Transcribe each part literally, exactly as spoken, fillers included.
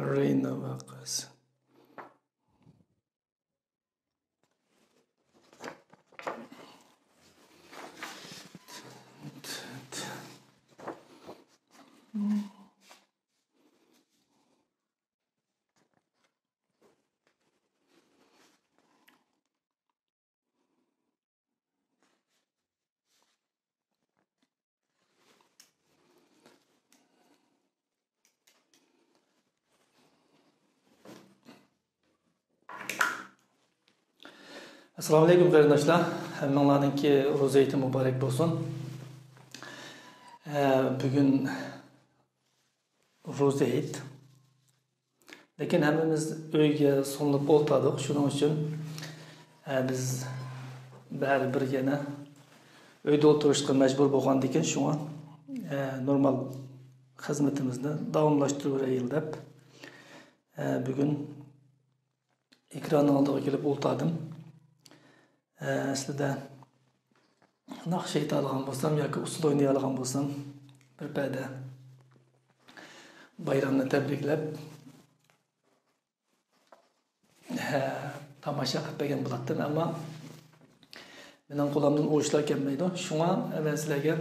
رېينا ۋەقەسى. ئەسسالامۇئەلەيكۇم قېرىنداشلار، ھەممىڭلارنىڭكى روزا ھېيتى مۇبارەك بولسۇن. ئە، بۈگۈن روزا ھېيت. لېكىن ھەممىمىز ئۆيگە سولىنىپ ئولتۇردۇق. شۇنىڭ ئۈچۈن، ئە، بىز بەرىبىر يەنە ئۆيدە ئولتۇرۇشقا مەجبۇر بولغاندىكىن، شۇڭا، ئە، نورمال خىزمىتىمىزنى داۋاملاشتۇرۇۋېرەيلى دەپ، ئە، بۈگۈن ئېكراننىڭ ئالدىغا كېلىپ ئولتۇردۇم. ئە، ئەسلىدە ناخشا ئېيتالىغان بولسام ياكى ئۇسسۇل ئوينىيالىغان بولسام، بىر پەدە بايرامنى تەبرىكلەپ، ھە، تاماشا قىلىپ بەرگەن بولاتتىم، ئەمما مېنىڭ قولۇمدىن ئۇ ئىشلار كەلمەيدۇ. شۇڭا مەن سىلەرگە،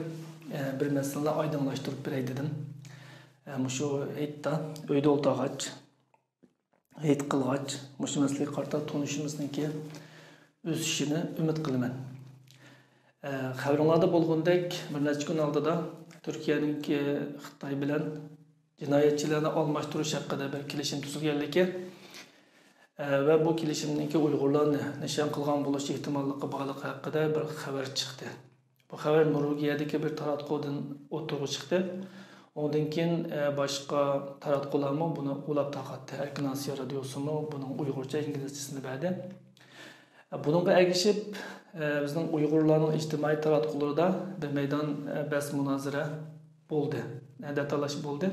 ئە، بىر مەسىلىنى ئايدىڭلاشتۇرۇپ بېرەي دېدىم. ئە، مۇشۇ ھېيتتا ئۆيدە ئولتۇرغاچ، ھېيت قىلغاچ، مۇشۇ مەسىلىگە قارىتا تونۇشىمىزنىڭكى ئۆسۈشىنى ئۈمىد قىلىمەن. ئە، خەۋىرىڭلاردا بولغىنىدەك، بىر نەچچە كۈن ئالدىدا تۈركىيەنىڭكى خىتاي بىلەن جىنايەتچىلەرنى ئالماشتۇرۇش ھەققىدە بىر كېلىشىم تۈزۈلگەنلىكى، ئە، ۋە بۇ كېلىشىمنىڭكى ئۇيغۇرلارنى نىشان قىلغان بولۇش ئېھتىماللىقى بارلىقى ھەققىدە بىر خەۋەر چىقتى. بۇ خەۋەر نورۋېگىيەدىكى بىر تاراتقۇدىن ئوتتۇرىغا چىقتى. ئۇنىڭدىن كېيىن، ئە، باشقا تاراتقۇلارمۇ بۇنى ئۇلاپ تارقاتتى. ئەركىن ئاسىيا رادىيوسىمۇ بۇنىڭ ئۇيغۇرچە، ئىنگلىزچىسىنى بەردى. ئە، بۇنىڭغا ئەگىشىپ، ئە، بىزنىڭ ئۇيغۇرلارنىڭ ئىجتىمائىي تاراتقۇلىرىدا بىر مەيدان، ئە، بەس مۇنازىرە بولدى. ئە، دەتالاش بولدى.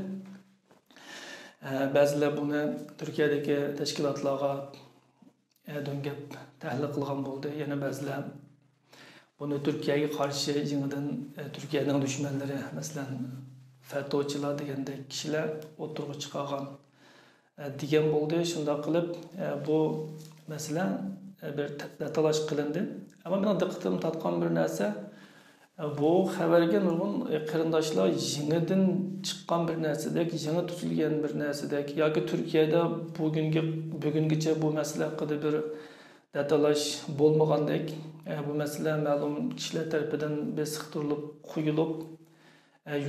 ئە، بەزىلەر بۇنى تۈركىيەدىكى تەشكىلاتلارغا، ئە، دۆڭگەپ تەھلىل قىلغان بولدى. يەنە بەزىلەر بۇنى تۈركىيەگە قارشى يېڭىدىن، ئە، تۈركىيەنىڭ دۈشمەنلىرى، مەسىلەن، فەتوچىلار دېگەندەك كىشىلەر ئوتتۇرىغا چىقارغان، ئە، دېگەن بولدى. شۇنداق قىلىپ، ئە، بۇ مەسىلە، ئە، بىر تە-، دەتالاش قىلىندى. ئەمما مېنىڭ دىققىتىمنى تارتقان بىر نەرسە، بۇ خەۋەرگە نۇرغۇن قېرىنداشلار يېڭىدىن چىققان بىر نەرسىدەك، يېڭى تۈزۈلگەن بىر نەرسىدەك ياكى تۈركىيەدە بۈگۈنگە، بۈگۈنگىچە بۇ مەسىلە ھەققىدە بىر دەتالاش بولمىغاندەك، بۇ مەسىلە مەلۇم كىشىلەر تەرىپىدىن بېسىقتۇرۇلۇپ قويۇلۇپ،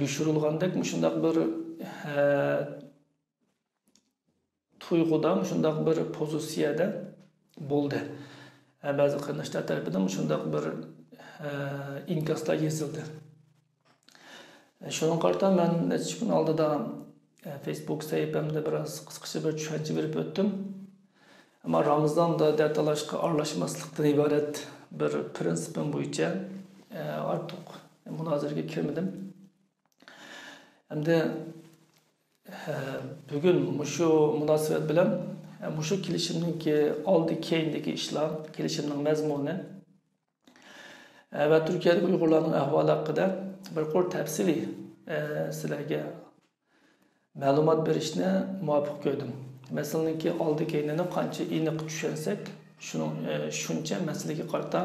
يوشۇرۇلغاندەك مۇشۇنداق بىر، تۇيغۇدا، مۇشۇنداق بىر پوزىتسىيەدە بولدى. ھە، بەزى قېرىنداشلار تەرىپىدىن مۇشۇنداق بىر، ھە، ئىنكاسلار يېزىلدى. شۇنىڭغا قارىتا مەن نەچچە كۈن ئالدىدا، ھە، فېيسبۇك سەھىپەمدە بىراز قىسقىچە بىر چۈشەنچە بېرىپ ئۆتتۈم. ئەمما رامىزاندا دەتالاشقا ئارىلاشماسلىقتىن ئىبارەت بىر پىرىنسىپىم بويىچە، ھە، ئارتۇق مۇنازىرىگە كىرمىدىم. ئەمدى، ھە، بۈگۈن مۇشۇ مۇناسىۋەت بىلەن، ھە، مۇشۇ كېلىشىمنىڭكى ئالدى كەينىدىكى ئىشلار، كېلىشىمنىڭ مەزمۇنى، ھە، ۋە تۈركىيەدىكى ئۇيغۇرلارنىڭ ئەھۋالى ھەققىدە بىر قۇر تەپسىلىي، ھە، سىلەرگە مەلۇمات بېرىشنى مۇۋاپىق كۆردۈم. مەسىلىنىڭكى ئالدى كەينىنى قانچە ئېنىق چۈشەنسەك، شۇنىڭ، ھە، شۇنچە مەسىلىگە قارىتا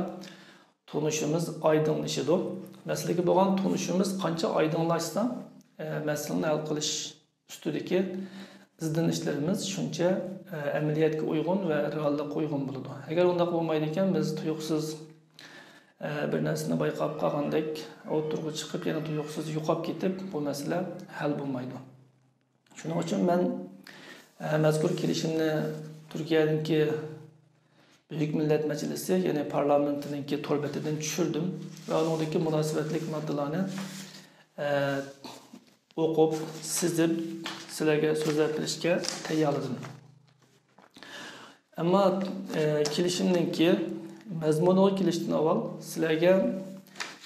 تونۇشىمىز ئايدىڭلىشىدۇ. مەسىلىگە بولغان تونۇشىمىز قانچە ئايدىڭلاشسا، ئە، مەسىلىنى ھەل قىلىش ئۈستىدىكى ئىزدىنىشلىرىمىز شۇنچە، ئە، ئەمەلىيەتكە ئۇيغۇن ۋە رېئاللىققا ئۇيغۇن بولىدۇ. ئەگەر ئۇنداق بولمايدىكەن، بىز تۇيۇقسىز، ئە، بىر نەرسىنى بايقاپ قالغاندەك ئوتتۇرىغا چىقىپ، يەنە تۇيۇقسىز يوقاپ كېتىپ، بۇ مەسىلە ھەل بولمايدۇ. شۇنىڭ ئۈچۈن مەن، ئە، مەزكۇر كېلىشىمنى تۈركىيەنىڭكى بۈيۈك مىللەت مەجلىسى، يەنى پارلامېنتىنىڭكى تور بېتىدىن چۈشۈردۈم ۋە ئۇنىڭدىكى مۇناسىۋەتلىك ماددىلارنى، ئە، ئوقۇپ، سىزىپ، سىلەرگە سۆزلەپ بېرىشكە تەييارلىدىم. ئەمما، ئە، كېلىشىمنىڭكى مەزمۇنىغا كېلىشتىن ئاۋۋال سىلەرگە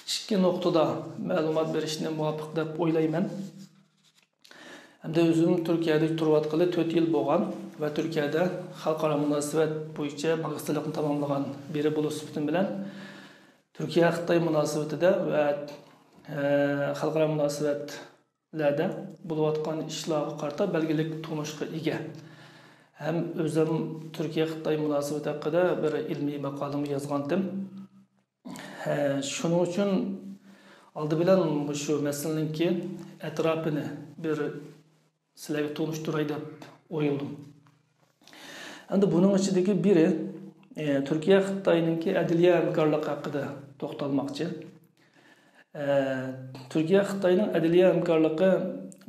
ئىككى نۇقتىدا مەلۇمات بېرىشنى مۇۋاپىق دەپ ئويلايمەن. ھەمدە ئۆزۈم تۈركىيەدە تۇرۇۋاتقىلى تۆت يىل بولغان ۋە تۈركىيەدە خەلقئارا مۇناسىۋەت بويىچە ماگىستىرلىقنى تاماملىغان بىرى بولۇش سۈپىتىم بىلەن، تۈركىيە-خىتاي مۇناسىۋىتىدە ۋە، ئە، خەلقئارا مۇناسىۋەتلەردە بولۇۋاتقان ئىشلارغا قارىتا بەلگىلىك تونۇشقا ئىگە. ھەم ئۆزۈم تۈركىيە-خىتاي مۇناسىۋىتى ھەققىدە بىر ئىلمىي ماقالىمۇ يازغانتىم. ھە، شۇنىڭ ئۈچۈن ئالدى بىلەن مۇشۇ مەسىلىنىڭكى ئەتراپىنى بىر سىلەرگە تونۇشتۇراي دەپ ئويلىدىم. ئەمدى بۇنىڭ ئىچىدىكى بىرى، ئە، تۈركىيە خىتاينىڭكى ئەدلىيە ھەمكارلىقى ھەققىدە توختالماقچى. ئە، تۈركىيە خىتاينىڭ ئەدلىيە ھەمكارلىقى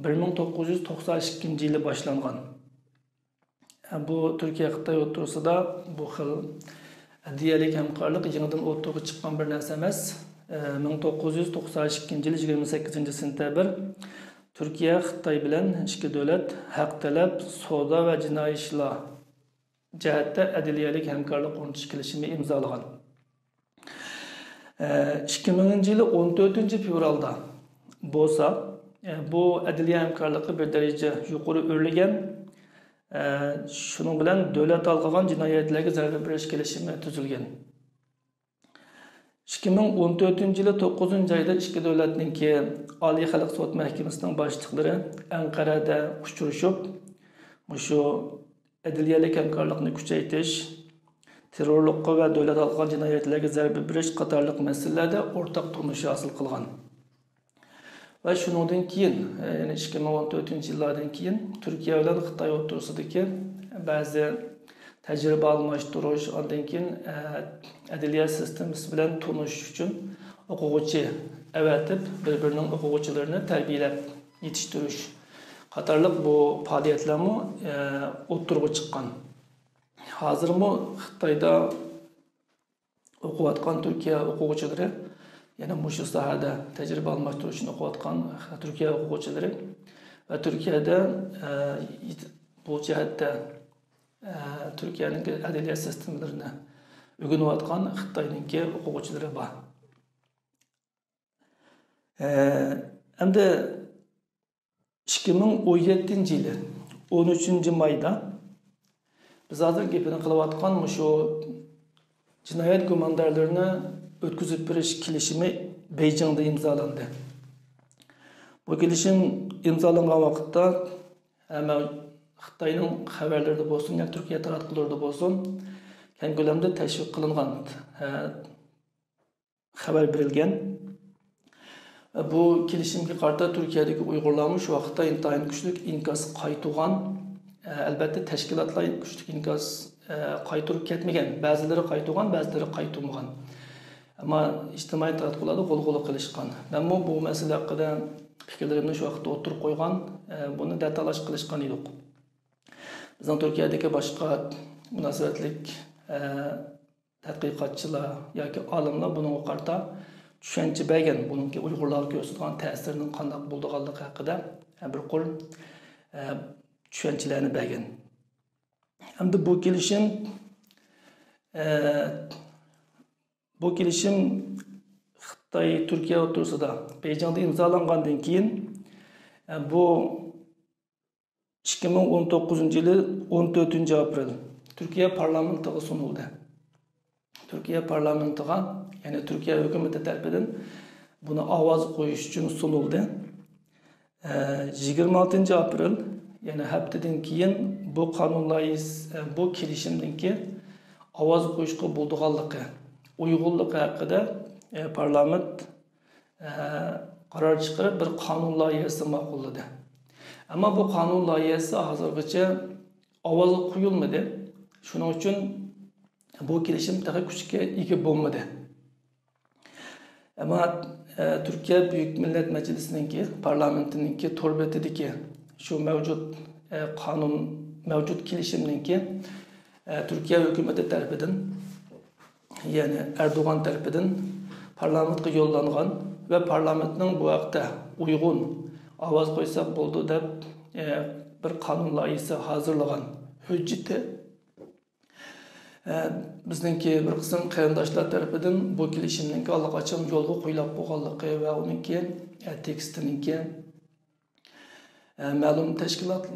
بىر مىڭ توققۇز يۈز توقسان ئىككىنچى يىلى باشلانغان. بۇ تۈركىيە خىتاي ئوتتۇرىسىدا بۇ خىل ئەدلىيەلىك ھەمكارلىق يېڭىدىن ئوتتۇرىغا چىققان بىر نەرسە ئەمەس. مىڭ توققۇز يۈز توقسان ئىككىنچى يىل يىگىرمە سەككىزىنچى سېنتەبىر تۈركىيە خىتاي بىلەن ئىككى دۆلەت ھەق تەلەپ، سودا ۋە جىنايى ئىشلار جەھەتتە ئەدلىيەلىك ھەمكارلىق ئورنىتىش كېلىشىمى ئىمزالىغان. ئىككى مىڭىنچى يىلى ئون تۆتىنچى فېۋرالدا بولسا، بۇ ئەدلىيە ھەمكارلىقى بىر دەرىجە يۇقىرى ئۆرلىگەن. شۇنىڭ بىلەن دۆلەت ھالقىغان جىنايەتلەرگە زەربە بېرىش كېلىشىمى تۈزۈلگەن. ئىككى مىڭ ئون تۆتىنچى يىلى توققۇزىنچى ئايدا ئىككى دۆلەتنىڭكى ئالىي خەلق سوت مەھكىمىسىنىڭ باشلىقلىرى ئەنقەرەدە ئۇچرىشىپ، مۇشۇ ئەدلىيەلىك ھەمكارلىقنى كۈچەيتىش، تېررورلۇققا ۋە دۆلەت ھالقىغان جىنايەتلەرگە زەربە بېرىش قاتارلىق مەسىلىلەردە ئورتاق تونۇش ھاسىل قىلغان. ۋە شۇنىڭدىن كېيىن، يەنى ئىككى مىڭ ئون تۆتىنچى يىللاردىن كېيىن تۈركىيە بىلەن خىتاي ئوتتۇرىسىدىكى بەزى تەجرىبە ئالماشتۇرۇش، ئاندىن كېيىن، ئەدلىيە سىستېمىسى بىلەن تونۇشۇش ئۈچۈن ئوقۇغۇچى ئەۋەتىپ، بىر-بىرىنىڭ ئوقۇغۇچىلىرىنى تەربىيەلەپ يېتىشتۈرۈش قاتارلىق بۇ پائالىيەتلەرمۇ، ئوتتۇرىغا چىققان. ھازىرمۇ خىتايدا ئوقۇۋاتقان تۈركىيە ئوقۇغۇچىلىرى، يەنە مۇشۇ ساھەدە تەجرىبە ئالماشتۇرۇش ئۈچۈن ئوقۇۋاتقان تۈركىيە ئوقۇغۇچىلىرى ۋە تۈركىيەدە، ئە، يېت-، بۇ جەھەتتە، ئە، تۈركىيەنىڭكى ئەدلىيە سىستېمىلىرىنى ئۆگىنىۋاتقان خىتاينىڭكى ئوقۇغۇچىلىرى بار. ئە، ئەمدى ئىككى مىڭ ئون يەتتىنچى يىلى ئون ئۈچىنچى مايدا بىز ھازىر گېپىنى قىلىۋاتقان مۇشۇ جىنايەت گۇماندارلىرىنى ئۆتكۈزۈپ بېرىش كېلىشىمى بېيجىڭدا ئىمزالاندى. بۇ كېلىشىم ئىمزالانغان ۋاقىتتا ھەممە خىتاينىڭ خەۋەرلىرىدە بولسۇن، يا تۈركىيە تاراتقۇلىرىدا بولسۇن، كەڭ كۆلەمدە تەشۋىق قىلىنغان، ھە، خەۋەر بېرىلگەن. بۇ كېلىشىمگە قارىتا تۈركىيەدىكى ئۇيغۇرلارمۇ شۇ ۋاقىتتا ئىنتايىن كۈچلۈك ئىنكاس قايتۇرغان. ئەلبەتتە، تەشكىلاتلار كۈچلۈك ئىنكاس، قايتۇرۇپ كەتمىگەن. بەزىلىرى قايتۇرغان، بەزىلىرى قايتۇرمىغان. ئەمما ئىجتىمائىي تاراتقۇلاردا غۇلغۇلا قىلىشقان. مەنمۇ بۇ مەسىلە ھەققىدە پىكىرلىرىمنى شۇ ۋاقىتتا ئوتتۇرىغا قويغان. بۇنى دەتالاش قىلىشقان ئىدۇق. بىزنىڭ تۈركىيەدىكى باشقا مۇناسىۋەتلىك، تەتقىقاتچىلار ياكى ئالىملار بۇنىڭغا قارىتا چۈشەنچە بەرگەن، بۇنىڭكى ئۇيغۇرلارغا كۆرسىتىدىغان تەسىرىنىڭ قانداق بولىدىغانلىقى ھەققىدە بىر قۇر، ئە، چۈشەنچىلەرنى بەرگەن. ئەمدى بۇ كېلىشىم، ئە، بۇ كېلىشىم خىتاي، تۈركىيە ئوتتۇرىسىدا بېيجىڭدا ئىمزالانغاندىن كېيىن، ئە، بۇ ئىككى مىڭ ئون توققۇزىنچى يىلى ئون تۆتىنچى ئاپرېل تۈركىيە پارلامېنتىغا سۇنۇلدى. تۈركىيە پارلامېنتىغا، يەنى تۈركىيە ھۆكۈمىتى تەرىپىدىن بۇنى ئاۋاز قويۇش ئۈچۈن سۇنۇلدى. ئە، يىگىرمە ئالتىنچى ئاپرېل، يەنى ھەپتىدىن كېيىن بۇ قانۇن لايىھىسى، ئە، بۇ كېلىشىمدىنكى ئاۋاز قويۇشقا بولىدىغانلىقى، ئۇيغۇنلۇقى ھەققىدە، ئە، پارلامېنت ئە، قارار چىقىرىپ، بىر قانۇن لايىھەسى ماقۇللىدى. ئەمما بۇ قانۇن لايىھەسى ھازىرغىچە ئاۋازغا قويۇلمىدى. شۇنىڭ ئۈچۈن بۇ كېلىشىم تېخى كۈچكە ئىگە بولمىدى. ئەمما، ئە، تۈركىيە بۈيۈك مىللەت مەجلىسىنىڭكى، پارلامېنتىنىڭكى تور بېتىدىكى شۇ مەۋجۇت، ئە، قانۇن، مەۋجۇت كېلىشىمنىڭكى، ئە، تۈركىيە ھۆكۈمىتى تەرىپىدىن، يەنى ئەردوغان تەرىپىدىن پارلامېنتقا يوللانغان ۋە پارلامېنتنىڭ بۇ ھەقتە ئۇيغۇن ئاۋاز قويساق بولىدۇ دەپ، ئە، بىر قانۇن لايىھىسى ھازىرلىغان ھۆججىتى، ئە، بىزنىڭكى بىر قىسىم قېرىنداشلار تەرىپىدىن بۇ كېلىشىمنىڭكى ئاللىقاچان يولغا قويۇلۇپ بولغانلىقى ۋە ئۇنىڭكى، ئە، تېكىستىنىڭكى، ئە، مەلۇم تەشكىلات،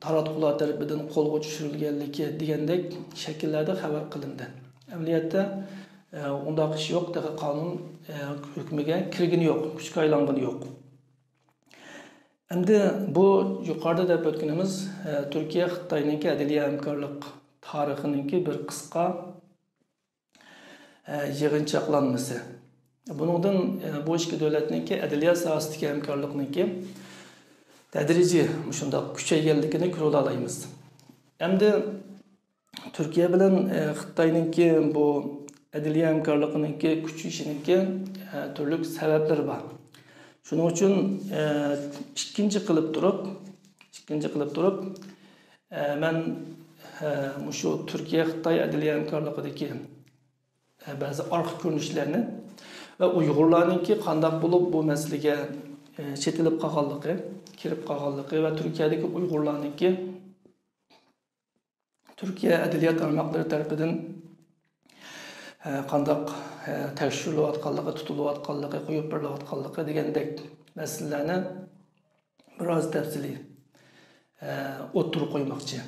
تاراتقۇلار تەرىپىدىن قولغا چۈشۈرۈلگەنلىكى دېگەندەك شەكىللەردە خەۋەر قىلىندى. ئەمەلىيەتتە، ئە، ئۇنداق ئىش يوق، تېخى قانۇن، ئە، ھۆكمىگە كىرگىنى يوق، كۈچكە ئايلانغىنى يوق. ئەمدى بۇ يۇقىرىدا دەپ ئۆتكىنىمىز، ئە، تۈركىيە خىتاينىڭكى ئەدلىيە ھەمكارلىق تارىخىنىڭكى بىر قىسقا، ئە، يىغىنچاقلانمىسى. بۇنىڭدىن، ئە، بۇ ئىككى دۆلەتنىڭكى ئەدلىيە ساھەسىدىكى ھەمكارلىقنىڭكى تەدرىجىي مۇشۇنداق كۈچەيگەنلىكىنى كۆرۈۋالالايمىز. ئەمدى تۈركىيە بىلەن، ئە، خىتاينىڭكى بۇ ئەدلىيە ھەمكارلىقىنىڭكى كۈچىيىشىنىڭكى، ئە، تۈرلۈك سەۋەبلىرى بار. شۇنىڭ ئۈچۈن، ئە، ئىككىنچى قىلىپ تۇرۇپ، ئىككىنچى قىلىپ تۇرۇپ، ئە، مەن، ئە، مۇشۇ تۈركىيە خىتاي ئەدلىيە ھەمكارلىقىدىكى، ئە، بەزى ئارقا كۆرۈنۈشلەرنى ۋە ئۇيغۇرلارنىڭكى قانداق بولۇپ بۇ مەسىلىگە، ئە، چېتىلىپ قالغانلىقى، كىرىپ قالغانلىقى ۋە تۈركىيەدىكى ئۇيغۇرلارنىڭكى تۈركىيە ئەدلىيە تارماقلىرى تەرىپىدىن، ئە، قانداق، ئە، تەكشۈرۈلۈۋاتقانلىقى، تۇتۇلۇۋاتقانلىقى، قويۇپ بېرىلىۋاتقانلىقى دېگەندەك مەسىلىلەرنى بىراز تەپسىلىي، ئە، ئوتتۇرىغا قويماقچى.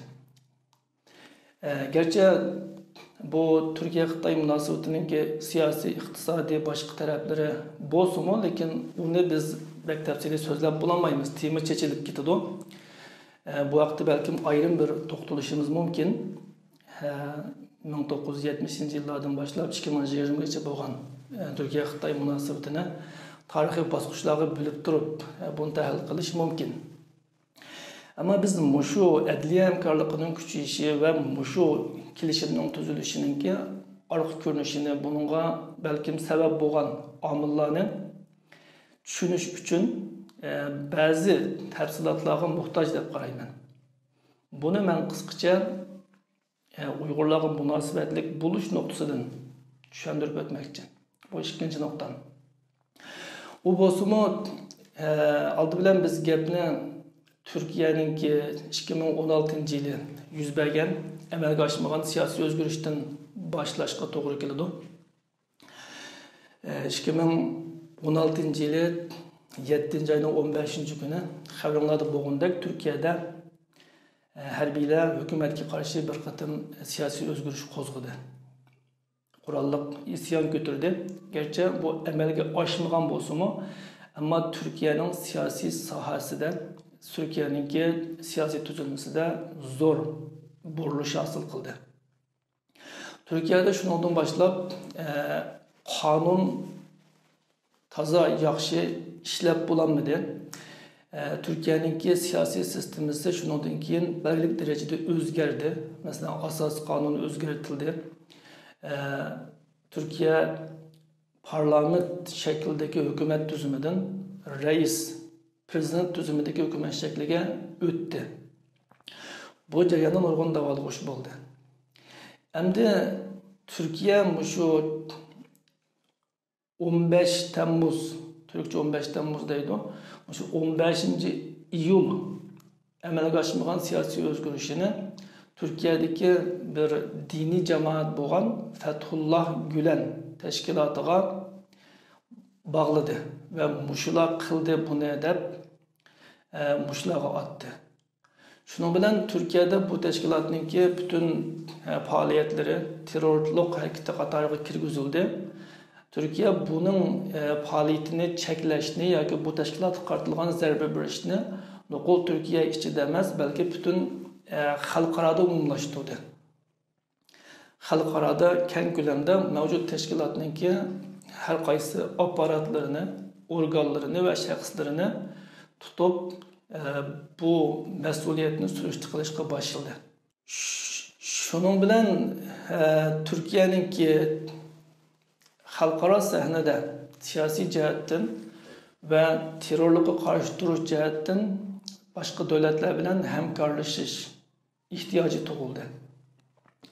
ئە، گەرچە بۇ تۈركىيە-خىتاي مۇناسىۋىتىنىڭكى سىياسىي، ئىقتىسادىي، باشقا تەرەپلىرى بولسىمۇ، لېكىن ئۇنى بىز بەك تەپسىلىي سۆزلەپ بولالمايمىز، تېما چېچىلىپ كېتىدۇ. ئە، بۇ ھەقتە بەلكىم ئايرىم بىر توختىلىشىمىز مۇمكىن. ئە، مىڭ توققۇز يۈز يەتمىشىنچى يىللاردىن باشلاپ ئىككى مىڭ يىگىرمىگىچە بولغان، ئە، تۈركىيە-خىتاي مۇناسىۋىتىنى تارىخىي باسقۇچلارغا بۆلۈپ تۇرۇپ، ئە، بۇنى تەھلىل قىلىش مۇمكىن. ئەمما بىز مۇشۇ ئەدلىيە ھەمكارلىقىنىڭ كۈچىيىشى ۋە مۇشۇ كېلىشىمنىڭ تۈزۈلۈشىنىڭكى ئارقا كۆرۈنۈشىنى، بۇنىڭغا بەلكىم سەۋەب بولغان ئامىللارنى چۈشىنىش ئۈچۈن، ئە، بەزى تەپسىلاتلارغا موھتاج دەپ قارايمەن. بۇنى مەن قىسقىچە، ئە، ئۇيغۇرلارغا مۇناسىۋەتلىك بولۇش نۇقتىسىدىن چۈشەندۈرۈپ ئۆتمەكچى. بۇ ئىككىنچى نۇقتام. ئۇ بولسىمۇ، ئە، ئالدى بىلەن بىز گەپنى تۈركىيەنىڭكى ئىككى مىڭ ئون ئالتىنچى يىلى يۈز بەرگەن ئەمەلگە ئاشمىغان سىياسىي ئۆزگىرىشتىن باشلاشقا توغرا كېلىدۇ. ئىككى مىڭ ئون ئالتىنچى يىلى يەتتىنچى ئاينىڭ ئون بەشىنچى كۈنى خەۋىرىڭلاردا بولغىنىدەك تۈركىيەدە ھەربىيلەر ھۆكۈمەتكە قارشى بىر قېتىم سىياسىي ئۆزگىرىش قوزغىدى. قوراللىق ئىسيان كۆتۈردى. گەرچە بۇ ئەمەلگە ئاشمىغان بولسىمۇ، ئەمما تۈركىيەنىڭ سىياسىي ساھەسىدە، تۈركىيەنىڭكى سىياسىي تۈزۈلمىسىدە زور بۇرۇلۇش ھاسىل قىلدى. تۈركىيەدە شۇنىڭدىن باشلاپ، ئە، قانۇن تازا ياخشى ئىشلەپ بولالمىدى. ئە، تۈركىيەنىڭكى سىياسىي سىستېمىسى شۇنىڭدىن كېيىن بەلگىلىك دەرىجىدە ئۆزگەردى. مەسىلەن، ئاساسىي قانۇن ئۆزگەرتىلدى. ئە، تۈركىيە پارلامېنت شەكلىدىكى ھۆكۈمەت تۈزۈمىدىن رەئىس پىرېزىدېنت تۈزۈمىدىكى ھۆكۈمەت شەكلىگە ئۆتتى. بۇ جەرياندا نۇرغۇن داۋالغۇش بولدى. ئەمدى تۈركىيە مۇشۇ ئون بەش تەممۇز، تۈركچە ئون بەش تەممۇز دەيدۇ، مۇشۇ ئون بەشىنچى ئىيۇل ئەمەلگە ئاشمىغان سىياسىي ئۆزگىرىشىنى تۈركىيەدىكى بىر دىنىي جامائەت بولغان فەتھۇللاھ گۈلەن تەشكىلاتىغا باغلىدى ۋە مۇشۇلار قىلدى بۇنى دەپ، ئە، مۇشۇلارغا ئاتتى. شۇنىڭ بىلەن تۈركىيەدە بۇ تەشكىلاتنىڭكى پۈتۈن، ئە، پائالىيەتلىرى تېررورلۇق ھەرىكىتى قاتارىغا كىرگۈزۈلدى. تۈركىيە بۇنىڭ، ئە، پائالىيىتىنى چەكلەشنى ياكى بۇ تەشكىلاتقا قارىتىلغان زەربە بېرىشنى نوقۇل تۈركىيە ئىچىدە ئەمەس، بەلكى پۈتۈن، ئە، خەلقئارادا ئومۇملاشتۇردى. خەلقئارادا كەڭ كۆلەمدە مەۋجۇت تەشكىلاتنىڭكى ھەر قايسى ئاپپاراتلىرىنى، ئورگانلىرىنى ۋە شەخسلىرىنى تۇتۇپ، ئە، بۇ مەسئۇلىيەتنى سۈرۈشتە قىلىشقا باشلىدى. ش-، شۇنىڭ بىلەن، ئە، تۈركىيەنىڭكى خەلقئارا سەھنىدە سىياسىي جەھەتتىن ۋە تېررورلۇققا قارشى تۇرۇش جەھەتتىن باشقا دۆلەتلەر بىلەن ھەمكارلىشىش ئېھتىياجى تۇغۇلدى.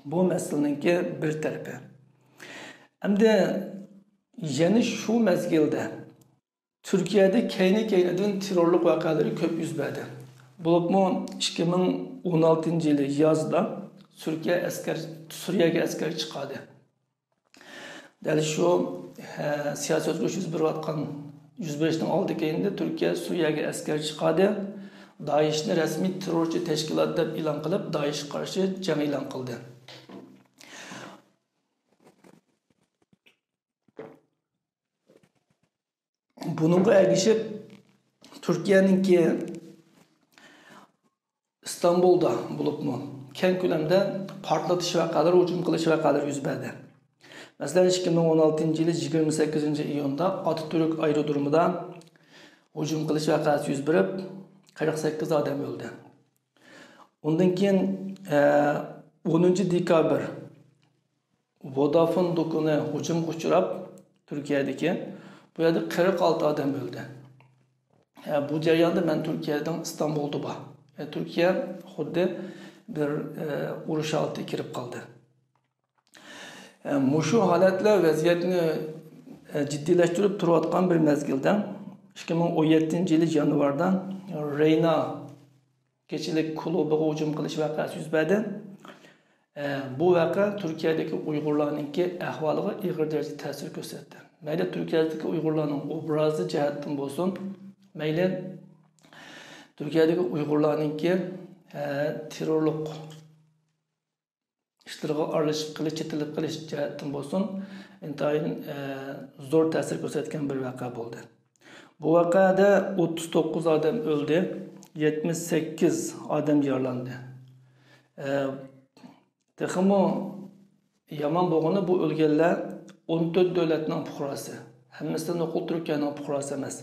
بۇ مەسىلىنىڭكى بىر تەرىپى. ئەمدى يەنە شۇ مەزگىلدە تۈركىيەدە كەينى-كەينىدىن تېررورلۇق ۋەقەلىرى كۆپ يۈز بەردى. بولۇپمۇ ئىككى مىڭ ئون ئالتىنچى يىلى يازدا تۈركىيە ئەسكەر، سۈرىيەگە ئەسكەر چىقاردى. دەل شۇ، ھە، سىياسىي ئۆزگىرىش يۈز بېرىۋاتقان، يۈز بېرىشنىڭ ئالدى كەينىدە تۈركىيە سۈرىيەگە ئەسكەر چىقاردى. دائىشنى رەسمىي تېررورچى تەشكىلات دەپ ئېلان قىلىپ، دائىشقا قارشى جەڭ ئېلان قىلدى. بۇنىڭغا ئەگىشىپ، تۈركىيەنىڭكى ئىستانبۇلدا بولۇپمۇ كەڭ كۆلەمدە پارتلىتىش ۋەقەلىرى، ھۇجۇم قىلىش ۋەقەلىرى يۈز بەردى. مەسىلەن، ئىككى مىڭ ئون ئالتىنچى يىلى يىگىرمە سەككىزىنچى ئىيۇندا ئاتاتۈرك ئايرودرومىدا ھۇجۇم قىلىش ۋەقەسى يۈز بېرىپ، قىرىق سەككىز ئادەم ئۆلدى. ئۇندىن كېيىن، ئە، ئونىنچى دېكابىر ۋودافون دۇكىنى ھۇجۇمغا ئۇچراپ، تۈركىيەدىكى، بۇ يەردە قىرىق ئالتە ئادەم ئۆلدى. ئە، بۇ جەرياندا مەن تۈركىيەنىڭ ئىستانبۇلدا بار. ئە، تۈركىيە خۇددى بىر، ئە، ئۇرۇش ھالىتىگە كىرىپ قالدى. ئە، مۇشۇ ھالەتلەر ۋەزىيەتنى، ئە، جىددىيلەشتۈرۈپ تۇرۇۋاتقان بىر مەزگىلدە، ئىككى مىڭ ئون يەتتىنچى يىلى يانۋاردا رېينا كېچىلىك كۇلۇبىغا ھۇجۇم قىلىش ۋەقەسى يۈز بەردى. ئە، بۇ ۋەقە تۈركىيەدىكى ئۇيغۇرلارنىڭكى ئەھۋالىغا ئېغىر دەرىجىدە تەسىر كۆرسەتتى. مەيلى تۈركىيەدىكى ئۇيغۇرلارنىڭ ئوبرازى جەھەتتىن بولسۇن، مەيلى تۈركىيەدىكى ئۇيغۇرلارنىڭكى، ئە، تېررورلۇق ئىشلىرىغا ئارىلىشىپ قېلىش، چېتىلىپ قېلىش جەھەتتىن بولسۇن، ئىنتايىن، ئە، زور تەسىر كۆرسەتكەن بىر ۋەقە بولدى. بۇ ۋەقەدە ئوتتۇز توققۇز ئادەم ئۆلدى، يەتمىش سەككىز ئادەم يارىلاندى. ئە، تېخىمۇ يامان بولغىنى، بۇ ئۆلگەنلەر ئون تۆت دۆلەتنىڭ پۇقراسى. ھەممىسى نوقۇل تۈركىيەنىڭ پۇقراسى ئەمەس.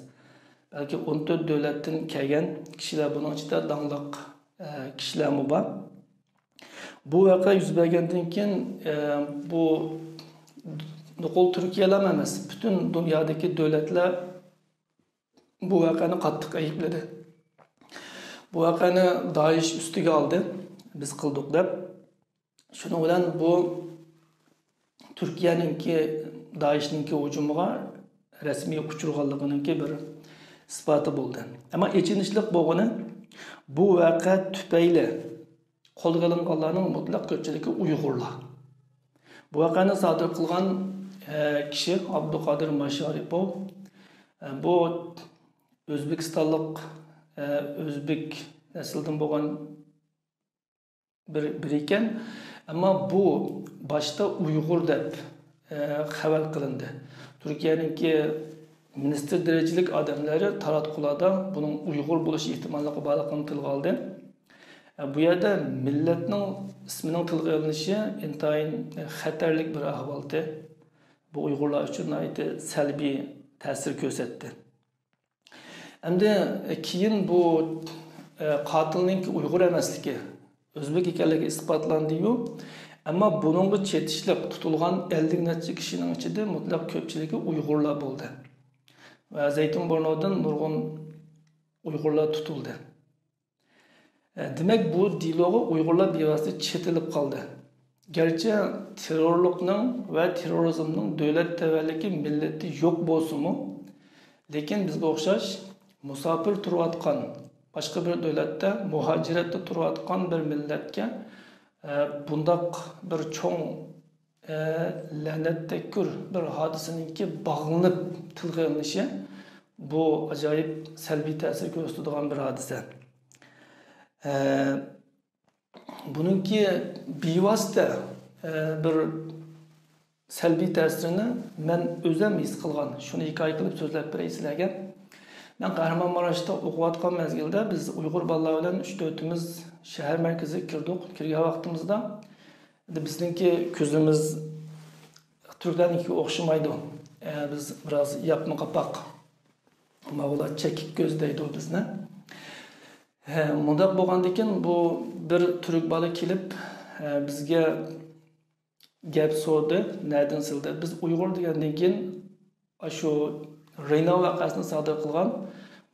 بەلكى ئون تۆت دۆلەتتىن كەلگەن كىشىلەر، بۇنىڭ ئىچىدە داڭلىق، ئە، كىشىلەرمۇ بار. بۇ ۋەقە يۈز بەرگەندىن كېيىن، ئە، بۇ نوقۇل تۈركىيەلەرلا ئەمەس، پۈتۈن دۇنيادىكى دۆلەتلەر بۇ ۋەقەنى قاتتىق ئەيىبلىدى. بۇ ۋەقەنى دائىش ئۈستىگە ئالدى، بىز قىلدۇق دەپ. شۇنىڭ بىلەن بۇ تۈركىيەنىڭكى، دائىشنىڭكى ھۇجۇمىغا رەسمىي ئۇچرىغانلىقىنىڭكى بىر ئىسپاتى بولدى. ئەمما ئېچىنىشلىق بولغىنى، بۇ ۋەقە تۈپەيلى قولغا ئېلىنغانلارنىڭ مۇتلەق كۆپچىلىكى ئۇيغۇرلار. بۇ ۋەقەنى سادىر قىلغان، ئە، كىشى ئابدۇقادىر ماشارىپوف. ئە، بۇ ئۆزبېكىستانلىق، ئە، ئۆزبېك نەسلىدىن بولغان بىر، بىر ئىكەن. ئەمما بۇ باشتا ئۇيغۇر دەپ، ئە، خەۋەر قىلىندى. تۈركىيەنىڭكى مىنىستىر دەرىجىلىك ئادەملىرى تاراتقۇلاردا بۇنىڭ ئۇيغۇر بولۇش ئېھتىماللىقى بارلىقىنى تىلغا ئالدى. ئە، بۇ يەردە مىللەتنىڭ ئىسمىنىڭ تىلغا ئېلىنىشى ئىنتايىن خەتەرلىك بىر ئەھۋالتى. بۇ ئۇيغۇرلار ئۈچۈن ناھايىتى سەلبىي تەسىر كۆرسەتتى. ئەمدى كېيىن بۇ، ئە، قاتىلنىڭكى ئۇيغۇر ئەمەسلىكى، ئۆزبېك ئىكەنلىكى ئىسپاتلاندى-يۇ. ئەمما بۇنىڭغا چېتىشلىق تۇتۇلغان ئەللىك نەچچە كىشىنىڭ ئىچىدە مۇتلەق كۆپچىلىكى ئۇيغۇرلار بولدى. ۋە زەيتۇن بۇرنۇدىن نۇرغۇن ئۇيغۇرلار تۇتۇلدى. ئە، دېمەك، بۇ دېلوغا ئۇيغۇرلار بىۋاسىتە چېتىلىپ قالدى. گەرچە تېررورلۇقنىڭ ۋە تېررورىزمنىڭ دۆلەت تەۋەلىكى مىللىتى يوق بولسىمۇ، لېكىن بىزگە ئوخشاش مۇساپىر تۇرۇۋاتقان، باشقا بىر دۆلەتتە مۇھاجىرەتتە تۇرۇۋاتقان بىر مىللەتكە، ئە، بۇنداق بىر چوڭ، ئە، لەنەتتەككۈر بىر ھادىسىنىڭكى باغلىنىپ تىلغا ئېلىنىشى، بۇ ئاجايىپ سەلبىي تەسىر كۆرسىتىدىغان بىر ھادىسە. ئە، بۇنىڭكى بىۋاسىتە، ئە، بىر سەلبىي تەسىرىنى مەن ئۆزۈم ھېس قىلغان، شۇنى ھېكايە قىلىپ سۆزلەپ بېرەي سىلەرگە. مەن قەھرىمانماراشتا ئوقۇۋاتقان مەزگىلدە بىز ئۇيغۇر بالىلار بىلەن ئۈچ تۆتىمىز شەھەر مەركىزىگە كىردۇق. كىرگەن ۋاقتىمىزدا، ئەمدى بىزنىڭكى كۆزىمىز تۈركلەرنىڭكىگە ئوخشىمايدۇ. ئە، بىز بىراز ياپما قاپاق. ماۋۇلار چېكىك كۆز دەيدۇ بىزنى. ھە، مۇنداق بولغاندىكىن بۇ بىر تۈرك بالا كېلىپ، ھە، بىزگە گەپ سورىدى، نەدىن سىلدە؟ بىز ئۇيغۇر دېگەندىن كېيىن، ئاشۇ رېينا ۋەقەسىنى سادىر قىلغان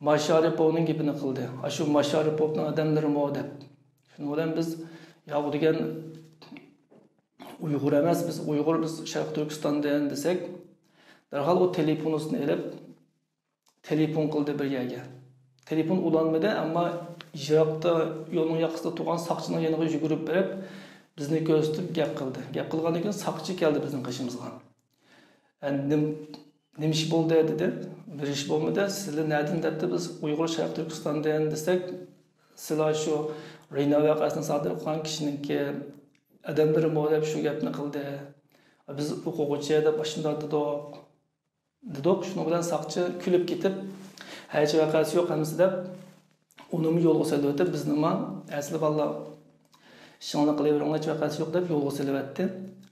ماشارىپوۋنىڭ گېپىنى قىلدى. ئاشۇ ماشارىپوۋنىڭ ئادەملىرىمۇ دەپ. شۇنىڭ بىلەن بىز، ياۋ دېگەن ئۇيغۇر ئەمەس، بىز ئۇيغۇر، بىز شەرقىي تۈركىستاندىن دېسەك، دەرھال ئۇ تېلېفونىسىنى ئېلىپ، تېلېفون قىلدى بىر يەرگە. تېلېفون ئۇلانمىدى، ئەمما يىراقتا، يولنىڭ ياقىسىدا تۇرغان ساقچىنىڭ يېنىغا يۈگۈرۈپ بېرىپ، بىزنى كۆرسىتىپ گەپ قىلدى. گەپ قىلغاندىن كېيىن ساقچى كەلدى بىزنىڭ قېشىمىزغا. «ئە، نېم-، نېمە ئىش بولدى؟» دېدى. «بىر ئىش بولمىدى. سىلەر نەدىن؟» دەپتۇ. «بىز ئۇيغۇر شەرقىي تۈركىستاندىن» دېسەك، «سىلەر شۇ رىنا ۋەقەسىنى سادىر قىلغان كىشىنىڭكى ئادەملىرىمۇ؟» دەپ شۇ گەپنى قىلدى. «بىز ئوقۇغۇچى» دەپ ئاشۇنداق دېدۇق. دېدۇق. شۇنىڭ بىلەن ساقچى كۈلۈپ كېتىپ، «ھېچ ۋەقەسى يوق ھەممىسى» دەپ، ئۇنىمۇ يولغا سېلىۋېتىپ، بىزنىمۇ «ئەسلى بالىلار، ئىشىڭلارنى قىلىۋېرىڭلار، ھېچ ۋەقەسى يوق» دەپ يولغا سېلىۋەتتى.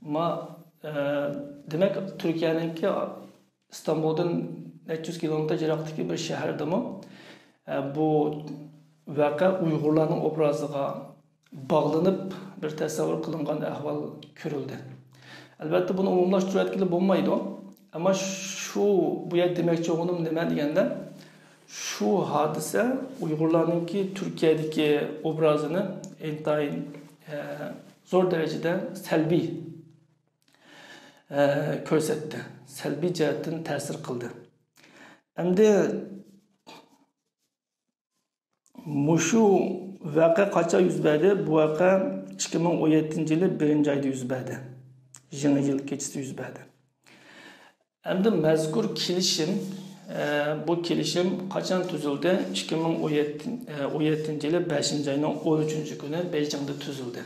ئەمما، ئە، دېمەك، تۈركىيەنىڭكى ئىستانبۇلدىن نەچچە يۈز كىلومېتىر يىراقتىكى بىر شەھەردىمۇ، ئە، بۇ ۋەقە ئۇيغۇرلارنىڭ ئوبرازىغا باغلىنىپ بىر تەسەۋۋۇر قىلىنغان ئەھۋال كۆرۈلدى. ئەلۋەتتە، بۇنى ئومۇملاشتۇرۇۋەتكىلى بولمايدۇ. ئەمما شۇ، بۇ يەردە دېمەكچى بولغىنىم نېمە دېگەندە، شۇ ھادىسە ئۇيغۇرلارنىڭكى تۈركىيەدىكى ئوبرازىنى ئىنتايىن، ئە، زور دەرىجىدە سەلبىي، ئە، كۆرسەتتى. سەلبىي جەھەتتىن تەسىر قىلدى. ئەمدى مۇشۇ ۋەقە قاچان يۈز بەردى؟ بۇ ۋەقە ئىككى مىڭ ئون يەتتىنچى يىلى بىرىنچى ئايدا يۈز بەردى. يېڭى يىل كېچىسى يۈز بەردى. ئەمدى مەزكۇر كېلىشىم، ئە، بۇ كېلىشىم قاچان تۈزۈلدى؟ ئىككى مىڭ ئون يەتتىنچى، ئە، ئون يەتتىنچى يىلى بەشىنچى ئاينىڭ ئون ئۈچىنچى كۈنى بېيجىڭدا تۈزۈلدى.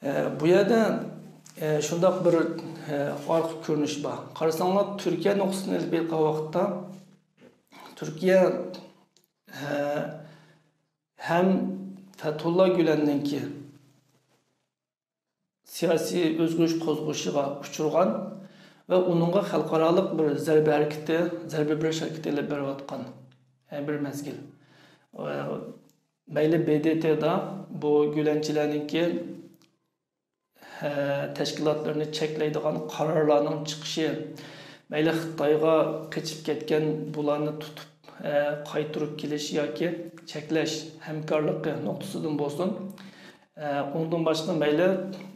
ئە، بۇ يەردە، ئە، شۇنداق بىر، ئە، ئارقا كۆرۈنۈش بار. قارىساڭلار، تۈركىيە نۇقتىسىدىن ئېلىپ بېقىلغان ۋاقىتتا، تۈركىيە، ئە، ھەم فەتھۇللا گۈلەننىڭكى سىياسىي ئۆزگىرىش قوزغىشىغا ئۇچرىغان ۋە ئۇنىڭغا خەلقئارالىق بىر زەربە ھەرىكىتى، زەربە بېرىش ھەرىكىتى ئېلىپ بېرىۋاتقان، ئە، بىر مەزگىل. ئە، مەيلى ب د ت دا بۇ گۈلەنچىلەرنىڭكى، ھە، تەشكىلاتلىرىنى چەكلەيدىغان قارارلارنىڭ چىقىشى، مەيلى خىتايغا قېچىپ كەتكەن بۇلارنى تۇتۇپ، ھە، قايتۇرۇپ كېلىش ياكى چەكلەش ھەمكارلىقى نۇقتىسىدىن بولسۇن، ئە، ئۇنىڭدىن باشقا مەيلى،